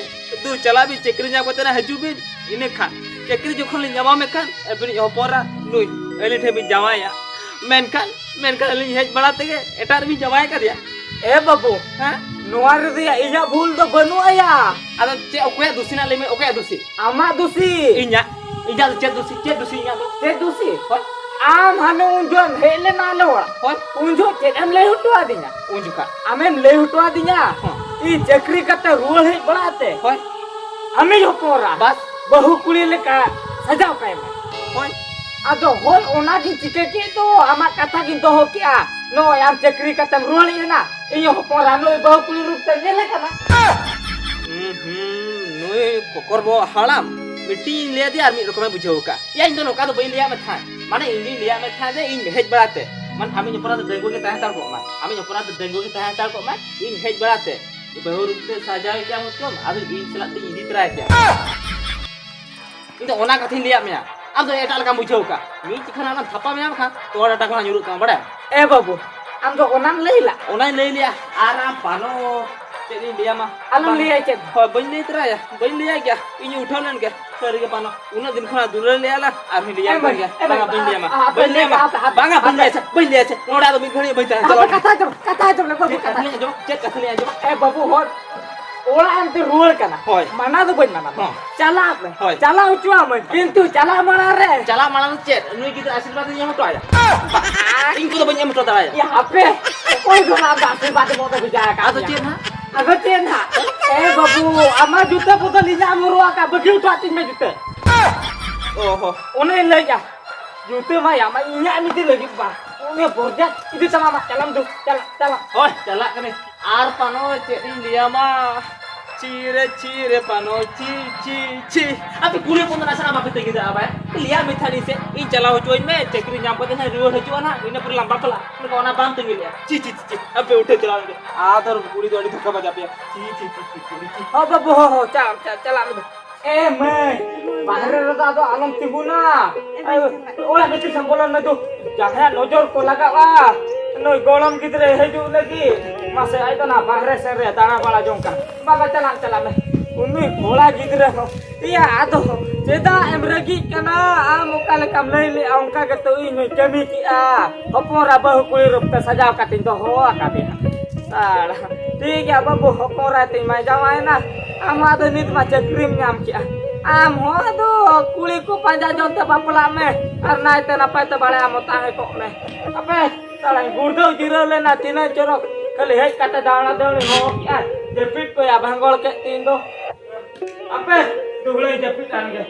ᱫᱩ, ᱪᱟᱞᱟᱜ ᱵᱤᱱ, ᱪᱟᱹᱠᱨᱤ ᱧᱟᱢ ᱠᱟᱛᱮ ᱱᱟᱜ ᱦᱤᱡᱩᱜ ᱵᱤᱱ᱾ ᱤᱱᱟᱹ ᱠᱷᱟᱱ ᱪᱟᱹᱠᱨᱤ ᱡᱚᱠᱷᱚᱱ ᱞᱤᱧ ᱧᱟᱢᱟ, ᱢᱮᱱᱠᱷᱟᱱ ᱟᱹᱵᱤᱱᱤᱡ ᱦᱚᱯᱚᱱ ᱮᱨᱟ ᱱᱩᱭ ᱟᱹᱞᱤᱧ ᱴᱷᱮᱱ ᱵᱤᱱ ᱡᱟᱶᱟᱭᱟ᱾ ᱢᱮᱱᱠᱷᱟᱱ, ᱢᱮᱱᱠᱷᱟᱱ ᱟᱹᱞᱤᱧ ᱦᱮᱡ ᱵᱟᱲᱟ ᱛᱮᱜᱮ ᱮᱴᱟᱜ ᱨᱮᱵᱤᱱ ᱡᱟᱶᱟᱭ ᱟᱠᱟᱫᱮᱭᱟ᱾ ᱮ ᱵᱟᱹᱵᱩ, ᱦᱮᱸ? ᱱᱚᱣᱟ ᱨᱮᱫᱚ ᱭᱟ ᱤᱧᱟᱹᱜ ᱵᱷᱩᱞ ᱫᱚ ᱵᱟᱹᱱᱩᱜ ᱟᱭᱟ᱾ ᱟᱫᱚ ᱪᱮᱫ, ᱚᱠᱚᱭᱟᱜ ᱫᱩᱥᱤ ᱱᱟᱜ ᱞᱟᱹᱭ ᱢᱮ, ᱚᱠᱚᱭᱟᱜ ᱫᱩᱥᱤ? ᱟᱢᱟᱜ ᱫᱩᱥᱤ᱾ ᱤᱧᱟᱹᱜ? ᱤᱧᱟᱹᱜ ᱫᱚ ᱪᱮᱫ ᱫᱩᱥᱤ? ᱪᱮᱫ ᱫᱩᱥᱤ ᱤᱧᱟᱹᱜ ᱫᱚ? ᱪᱮᱫ ᱫᱩᱥᱤ? ᱦᱳᱭ᱾ ᱟᱢ ᱦᱟᱱᱮ ᱩᱱ ᱡᱚᱦᱚᱜ ᱮᱢ ᱦᱮᱡ ᱞᱮᱱᱟ ᱟᱞᱮ ᱚᱲᱟᱜ᱾ ᱦᱳᱭ᱾ ᱩᱱ ᱡᱚᱦᱚᱜ ᱪᱮᱫ ᱮᱢ ᱞᱟᱹᱭ ᱦᱚᱴᱚ ᱟᱫᱤᱧᱟ? ᱩᱱ ᱡᱚᱠᱷᱟ᱾ ᱟᱢᱮᱢ ᱞᱟᱹᱭ ᱦᱚᱴᱚ ᱟᱫᱤᱧᱟ, ᱦᱚᱸ᱾ ᱤᱧ ᱪᱟᱹᱠᱨᱤ ᱠᱟᱛᱮ ᱨᱩᱣᱟᱹᱲ ᱦᱮᱡ ᱵᱟᱲᱟ ᱟᱛᱮ᱾ ᱦᱳᱭ᱾ ᱟᱢᱤᱡ ᱦᱚᱯᱚᱱ ᱮᱨᱟ᱾ ᱵᱟᱥ᱾ ᱵᱟᱹᱦᱩ ᱠᱩᱲᱤ ᱞᱮᱠᱟ ᱥᱟᱡᱟᱣ ᱠᱟᱭ ᱢᱮ᱾ ᱦᱳᱭ᱾ ᱟᱫᱚ ᱦᱳᱭ, ᱚᱱᱟ ᱜᱤᱧ ᱪᱤᱠᱟᱹ ᱠᱮᱫ ᱫᱚ, ᱟᱢᱟᱜ ᱠᱟᱛᱷᱟ ᱜᱤᱧ ᱫᱚᱦᱚ ᱠᱮᱫᱼᱟ᱾ ᱱᱚᱜᱼᱚᱭ ᱟᱢ ᱪᱟᱹᱠᱨᱤ ᱠᱟᱛᱮᱢ ᱨᱩᱣᱟᱹᱲ ᱦᱮᱡ ᱮᱱᱟ, ᱤᱧ ᱦᱚᱯᱚᱱ ᱮᱨᱟ ᱱᱩᱭ ᱵᱟᱹᱦᱩ ᱠᱩᱲᱤ ᱨᱩᱯ ᱛᱮ ᱧᱮᱞᱮ ᱠᱟᱱᱟ᱾ ᱦᱩᱸ, ᱦᱩᱸ, ᱱᱩᱭ ᱠᱚᱠᱚᱨ ᱵᱚᱦᱚᱜ ᱦᱟᱲᱟᱢ, ᱢᱤᱫᱴᱤᱡ ᱤᱧ ᱞᱟᱹᱭ ᱟᱫᱮᱭᱟ ᱟᱨ ᱢᱤᱫ ᱨᱚᱠᱚᱢᱮ ᱵᱩᱡᱷᱟᱹᱣ ᱟᱠᱟᱫ᱾ ᱭᱟ, ᱤᱧ ᱫᱚ ᱱᱚᱝᱠᱟ ᱫᱚ ᱵᱟᱹᱧ ᱞᱟᱹᱭᱟᱫ ᱢᱮ ᱛᱟᱦᱮᱸᱫ᱾ ᱢᱟᱱᱮ, ᱤᱧ ᱫᱩᱧ ᱞᱟᱹᱭᱟᱫ ᱢᱮ ᱛᱟᱦᱮᱸᱫ ᱡᱮ ᱤᱧ ᱦᱮᱡ ᱵᱟᱲᱟ ᱛᱮ, ᱢᱟᱱᱮ, ᱟᱢᱤᱡ ᱦᱚᱯᱚᱱ ᱮᱨᱟ ᱫᱚ ᱰᱟᱺᱜᱩᱣᱟᱹ ᱜᱮ ᱛᱟᱦᱮᱸ ᱦᱟᱛᱟᱲ ᱠᱚᱜ ᱢᱟᱭ, ᱟᱢᱤᱡ ᱦᱚᱯᱚᱱ ᱮᱨᱟ ᱫᱚ ᱰᱟᱺᱜᱩᱣᱟᱹ ᱜᱮ ᱛᱟᱦᱮᱸ ᱦᱟᱛᱟᱲ ᱠᱚᱜ ᱢᱟᱭ, ᱤᱧ ᱦᱮᱡ ᱵᱟᱲᱟ ᱛᱮ ᱵᱟᱹᱦᱩ ᱨᱩᱯ ᱛᱮ ᱥᱟᱡᱟᱣ ᱠᱮᱭᱟ ᱦᱚᱪᱚᱢ, ᱟᱫᱚ ᱤᱧ ᱥᱟᱞᱟᱜ ᱛᱤᱧ ᱤᱫᱤ ᱛᱚᱨᱟᱭ ᱠᱮᱭᱟ᱾ ᱤᱧ ᱫᱚ ᱚᱱᱟ ᱠᱟᱛᱷᱟᱧ ᱞᱟᱹᱭᱟᱫ ᱢᱮᱭᱟ, ᱟᱢ ᱫᱚ ᱮᱴᱟᱜ ᱞᱮᱠᱟᱢ ᱵᱩᱡᱷᱟᱹᱣ ᱠᱟᱜ᱾ ᱢᱤᱫ ᱪᱤᱠᱷᱟᱹ ᱱᱟᱜ ᱞᱟᱝ ᱛᱷᱟᱯᱟ ᱢᱮᱭᱟ ᱵᱟᱠᱷᱟᱱ ᱛᱚᱣᱟ ᱰᱟᱴᱟ ᱠᱷᱚᱱᱟᱜ ᱧᱩᱨᱩᱜ ᱛᱟᱢᱟ, ᱵᱟᱲᱟᱭᱟᱢ? ᱮ ᱵᱟᱹᱵᱩ, ᱟᱢ ᱫᱚ ᱚᱱᱟᱢ ᱞᱟᱹᱭ ᱞᱟᱜ? ᱚᱱᱟᱧ ᱞᱟᱹᱭ ᱞᱮᱭᱟ᱾ ᱟᱨ ᱟᱢ ᱯᱟᱱᱚ, ᱪᱮᱫ ᱤᱧ ᱞᱟᱹᱭᱟᱢᱟ? ᱟᱞᱚᱢ ᱵᱟᱝ᱾ ᱞᱟᱹᱭᱟ ᱪᱮᱫ᱾ ᱦᱳᱭ, ᱵᱟᱹᱧ ᱞᱟᱹᱭ ᱛᱚᱨᱟᱭᱟ, ᱵᱟᱹᱧ ᱞᱟᱹᱭᱟᱭ ᱜᱮᱭᱟ᱾ ᱤᱧ ᱩᱴᱷᱟᱹᱣ ᱞᱮᱱ ᱜᱮ, ᱥᱟᱹᱨᱤ ᱜᱮ ᱯᱟᱱᱚ᱾ ᱩᱱᱟᱹᱜ ᱫᱤᱱ ᱠᱷᱚᱱᱟᱜ ᱫᱩᱞᱟᱹᱲ ᱞᱮᱭᱟ ᱞᱮ, ᱟᱨᱦᱚᱸᱧ ᱞᱟᱹᱭᱟᱭ ᱮ ᱵᱟᱹᱧ, ᱜᱮᱭᱟ᱾ ᱮ ᱵᱟᱝᱟ, ᱵᱟᱹᱧ ᱞᱟᱹᱭᱟᱢᱟ᱾ ᱟᱯᱮ, ᱵᱟᱹᱧ ᱞᱟᱹᱭᱟᱢᱟ᱾ ᱟᱯᱮ, ᱟᱯᱮ, ᱵᱟᱝᱟ, ᱵᱟᱹᱧ ᱟᱯᱮ᱾ ᱞᱟᱹᱭᱟ ᱪᱮᱫ, ᱵᱟᱹᱧ ᱞᱟᱹᱭᱟ ᱪᱮᱫ᱾ ᱱᱚᱰᱮ ᱟᱫᱚ ᱢᱤᱫ ᱜᱷᱟᱹᱲᱤᱡ ᱵᱟᱹᱧ ᱛᱟᱦᱮᱸ ᱟᱯᱮ ᱦᱚᱪᱚᱣᱟᱜᱼᱟ᱾ ᱠᱟᱛᱷᱟ ᱟᱸᱡᱚᱢ, ᱠᱟᱛᱷᱟ ᱟᱸᱡᱚᱢ ᱞᱮ ᱵᱟᱹᱵᱩ, ᱪᱮᱫ ᱠᱟᱛᱷᱟ ᱠᱟᱛᱷᱟ᱾ ᱞᱤᱧ ᱟᱸᱡᱚᱢᱟ? ᱪᱮᱫ ᱠᱟᱛᱷᱟ ᱞᱤᱧ ᱟᱸᱡᱚᱢᱟ? ᱮ ᱵᱟᱹᱵᱩ, ᱦᱚᱲ ᱚᱲᱟᱜ ᱮᱢ ᱛᱮ ᱨᱩᱣᱟᱹᱲ ᱠᱟᱱᱟ᱾ ᱦᱳᱭ᱾ ᱢᱟᱱᱟ ᱫᱚ ᱵᱟᱹᱧ ᱢᱟᱱᱟ ᱢᱮᱭᱟ᱾ ᱦᱚᱸ᱾ ᱪᱟᱞᱟᱜ ᱢᱮ᱾ ᱦᱳᱭ᱾ ᱪᱟᱞᱟᱣ ᱦᱚᱪᱚᱣᱟᱜ ᱢᱮ, ᱠᱤᱱᱛᱩ ᱪᱟᱞᱟᱜ ᱢᱟᱲᱟᱝ ᱨᱮ᱾ ᱪᱟᱞᱟᱜ ᱢᱟᱲᱟᱝ ᱨᱮ ᱪᱮᱫ? ᱱᱩᱭ ᱜᱤᱫᱽᱨᱟᱹ ᱟᱥᱤᱨᱵᱟᱫᱽ ᱤᱧ ᱮᱢ ᱦᱚᱴᱚ ᱟᱭᱟ? ᱤᱧ ᱠᱚᱫᱚ ᱵᱟᱹᱧ ᱮᱢ ᱦᱚᱴᱚ ᱫᱟᱲᱮᱭᱟᱜᱼᱟ᱾ ᱭᱟ, ᱦᱟᱯᱮ, ᱚᱠᱚᱭ ᱫᱚ ᱱᱟᱜ ᱟᱢ ᱫᱚ ᱟᱥᱤᱨᱵᱟᱫᱽ ᱮᱢᱚᱜ ᱫᱚ ᱵᱷᱮᱡᱟ ᱟᱠᱟᱫ ᱟᱫᱚ ᱢᱮᱭᱟ? ᱪᱮᱫ ᱱᱟᱜ? ᱟᱫᱚ ᱪᱮᱫ ᱱᱟᱜ? ᱮ ᱵᱟᱹᱵᱩ, ᱟᱢᱟᱜ ᱡᱩᱛᱟᱹ ᱵᱚᱫᱚᱞ ᱤᱧᱟᱜ ᱮᱢ ᱦᱚᱨᱚᱜ ᱟᱠᱟᱫ, ᱵᱟᱹᱜᱤ ᱦᱚᱴᱚ ᱟᱹᱛᱤᱧ ᱢᱮ ᱡᱩᱛᱟᱹ᱾ ᱚ ᱦᱚ᱾ ᱚᱱᱮᱧ ᱞᱟᱹᱭᱮᱫᱼᱟ, ᱡᱩᱛᱟᱹ ᱢᱟ ᱟᱢᱟᱜ, ᱤᱧᱟᱜ ᱮᱢ ᱤᱫᱤ ᱞᱟᱹᱜᱤᱫ ᱵᱟ᱾ ᱩᱱᱤ ᱵᱚᱨᱡᱟ ᱤᱫᱤ ᱛᱟᱢᱟ, ᱟᱢᱟᱜ ᱪᱟᱞᱟᱢ ᱫᱩ, ᱪᱟᱞᱟᱜ, ᱪᱟᱞᱟᱜ᱾ ᱦᱳᱭ, ᱪᱟᱞᱟᱜ ᱠᱟᱹᱱᱟᱹᱧ᱾ ᱟᱨ ᱯᱟᱱᱚ ᱪᱮᱫ ᱤᱧ ᱞᱟᱹᱭᱟᱢᱟ? ᱪᱤ ᱨᱮ, ᱪᱤ ᱨᱮ ᱯᱟᱱᱚ, ᱪᱤ, ᱪᱤ, ᱪᱤ᱾ ᱟᱯᱮ ᱠᱩᱲᱤ ᱦᱚᱯᱚᱱ ᱫᱚ ᱱᱟᱥᱮᱱᱟᱜ ᱵᱟᱯᱮ ᱛᱟᱹᱝᱜᱤ ᱫᱟᱲᱮᱭᱟᱜᱼᱟ ᱵᱟᱭ? ᱞᱟᱹᱭᱟᱜ ᱢᱮ ᱛᱟᱦᱮᱱᱤᱧ ᱥᱮ, ᱤᱧ ᱪᱟᱞᱟᱣ ᱦᱚᱪᱚᱣᱟᱹᱧ ᱢᱮ, ᱪᱟᱹᱠᱨᱤ ᱧᱟᱢ ᱠᱟᱛᱮ ᱦᱟᱸᱜ ᱨᱩᱣᱟᱹᱲ ᱦᱤᱡᱩᱜᱼᱟ ᱱᱟᱦᱟᱜ, ᱤᱱᱟᱹ ᱯᱚᱨᱮ ᱞᱟᱝ ᱵᱟᱯᱞᱟᱜᱼᱟ᱾ ᱢᱮᱱᱠᱷᱟᱱ ᱚᱱᱟ ᱵᱟᱢ ᱛᱟᱹᱝᱜᱤ ᱞᱮᱜᱼᱟ᱾ ᱪᱤ, ᱪᱤ, ᱪᱤ, ᱪᱤ, ᱟᱯᱮ ᱩᱴᱷᱟᱹ ᱪᱟᱞᱟᱣ ᱞᱮᱱ ᱜᱮ᱾ ᱟᱫᱚ ᱠᱩᱲᱤ ᱫᱚ ᱟᱹᱰᱤ ᱫᱷᱳᱠᱟ ᱵᱟᱡᱟᱣ ᱯᱮᱭᱟ᱾ ᱪᱤ, ᱪᱤ, ᱪᱤ, ᱪᱤ, ᱪᱤ, ᱪᱤ᱾ ᱦᱚᱸ ᱵᱟᱹᱵᱩ, ᱦᱚᱸ, ᱦᱚᱸ, ᱪᱟ-, ᱪᱟ-, ᱪᱟᱞᱟᱜ ᱢᱮ᱾ ᱮ ᱢᱟᱹᱭ, ᱵᱟᱦᱨᱮ ᱨᱮᱫᱚ ᱟᱫᱚ ᱟᱞᱚᱢ ᱛᱤᱸᱜᱩᱱᱟ᱾ ᱮ, ᱚᱲᱟᱜ ᱵᱷᱤᱛᱤᱨ ᱥᱮᱢ ᱵᱚᱞᱚᱱ ᱢᱮ ᱫᱩ᱾ ᱡᱟᱦᱟᱸᱭᱟᱜ ᱱᱚᱡᱚᱨ ᱠᱚ ᱞᱟᱜᱟᱜᱼᱟ, ᱱᱩᱭ ᱜᱚᱲᱚᱢ ᱜᱤᱫᱽᱨᱟᱹᱭ ᱦᱤᱡᱩᱜ ᱞᱟᱹᱜᱤᱫ᱾ ᱢᱟᱥᱮ, ᱟᱡ ᱫᱚ ᱱᱟ ᱵᱟᱦᱨᱮ ᱥᱮᱱ ᱨᱮ ᱫᱟᱬᱟ ᱵᱟᱲᱟ ᱡᱚᱝ ᱠᱟᱱᱟ᱾ ᱵᱟᱵᱟ, ᱪᱟᱞᱟᱜ, ᱪᱟᱞᱟᱜ ᱢᱮ᱾ ᱩᱱᱤ ᱠᱚᱲᱟ ᱜᱤᱫᱽᱨᱟᱹ ᱦᱚᱸ᱾ ᱮᱭᱟ, ᱟᱫᱚ ᱪᱮᱫᱟᱜ ᱮᱢ ᱨᱟᱹᱜᱤᱜ ᱠᱟᱱᱟ? ᱟᱢ ᱚᱠᱟ ᱞᱮᱠᱟᱢ ᱞᱟᱹᱭ ᱞᱮᱜᱼᱟ, ᱚᱱᱠᱟ ᱜᱮᱛᱚ ᱤᱧ ᱦᱚᱸᱧ ᱠᱟᱹᱢᱤ ᱠᱮᱜᱼᱟ᱾ ᱦᱚᱯᱚᱱ ᱮᱨᱟ ᱵᱟᱹᱦᱩ ᱠᱩᱲᱤ ᱨᱩᱯ ᱛᱮ ᱥᱟᱡᱟᱣ ᱠᱟᱛᱮᱧ ᱫᱚᱦᱚ ᱟᱠᱟᱫᱮᱭᱟ᱾ ᱥᱟᱲᱟ, ᱴᱷᱤᱠ ᱜᱮᱭᱟ ᱵᱟᱹᱵᱩ, ᱦᱚᱯᱚᱱ ᱮᱨᱟ ᱛᱤᱧ ᱢᱟᱭ ᱡᱟᱶᱟᱭᱮᱱᱟ᱾ ᱟᱢᱟᱜ ᱫᱚ ᱱᱤᱛ ᱢᱟ ᱪᱟᱹᱠᱨᱤᱢ ᱧᱟᱢ ᱠᱮᱜᱼᱟ᱾ ᱟᱢ ᱦᱚᱸ ᱟᱫᱚ ᱠᱩᱲᱤ ᱠᱚ ᱯᱟᱸᱡᱟ ᱡᱚᱝ ᱛᱮ ᱵᱟᱯᱞᱟᱜ ᱢᱮ ᱟᱨ ᱱᱟᱭᱛᱮ ᱱᱟᱯᱟᱭ ᱛᱮ ᱵᱟᱲᱮ ᱟᱢ ᱦᱚᱸ ᱛᱟᱦᱮᱸ ᱠᱚᱜ ᱢᱮ᱾ ᱟᱯᱮ ᱥᱟᱲᱟᱧ ᱜᱩᱲᱫᱟᱹᱣ ᱡᱤᱨᱟᱹᱣ ᱞᱮᱱᱟ, ᱛᱤᱱᱟᱹᱜ ᱪᱚᱨᱚᱠ᱾ ᱠᱷᱟᱹᱞᱤ ᱦᱮᱡ ᱠᱟᱛᱮ ᱫᱟᱬᱟ ᱫᱟᱹᱲᱤᱧ ᱦᱚᱦᱚ ᱠᱮᱜᱼᱟ, ᱡᱟᱹᱯᱤᱫ ᱠᱚᱭᱟ ᱵᱷᱟᱸᱜᱚᱲ ᱠᱮᱫ ᱛᱤᱧ ᱫᱚ᱾ ᱟᱯᱮ ᱫᱩᱦᱲᱟᱹᱧ ᱡᱟᱹᱯᱤᱫ ᱟᱱ ᱜᱮ᱾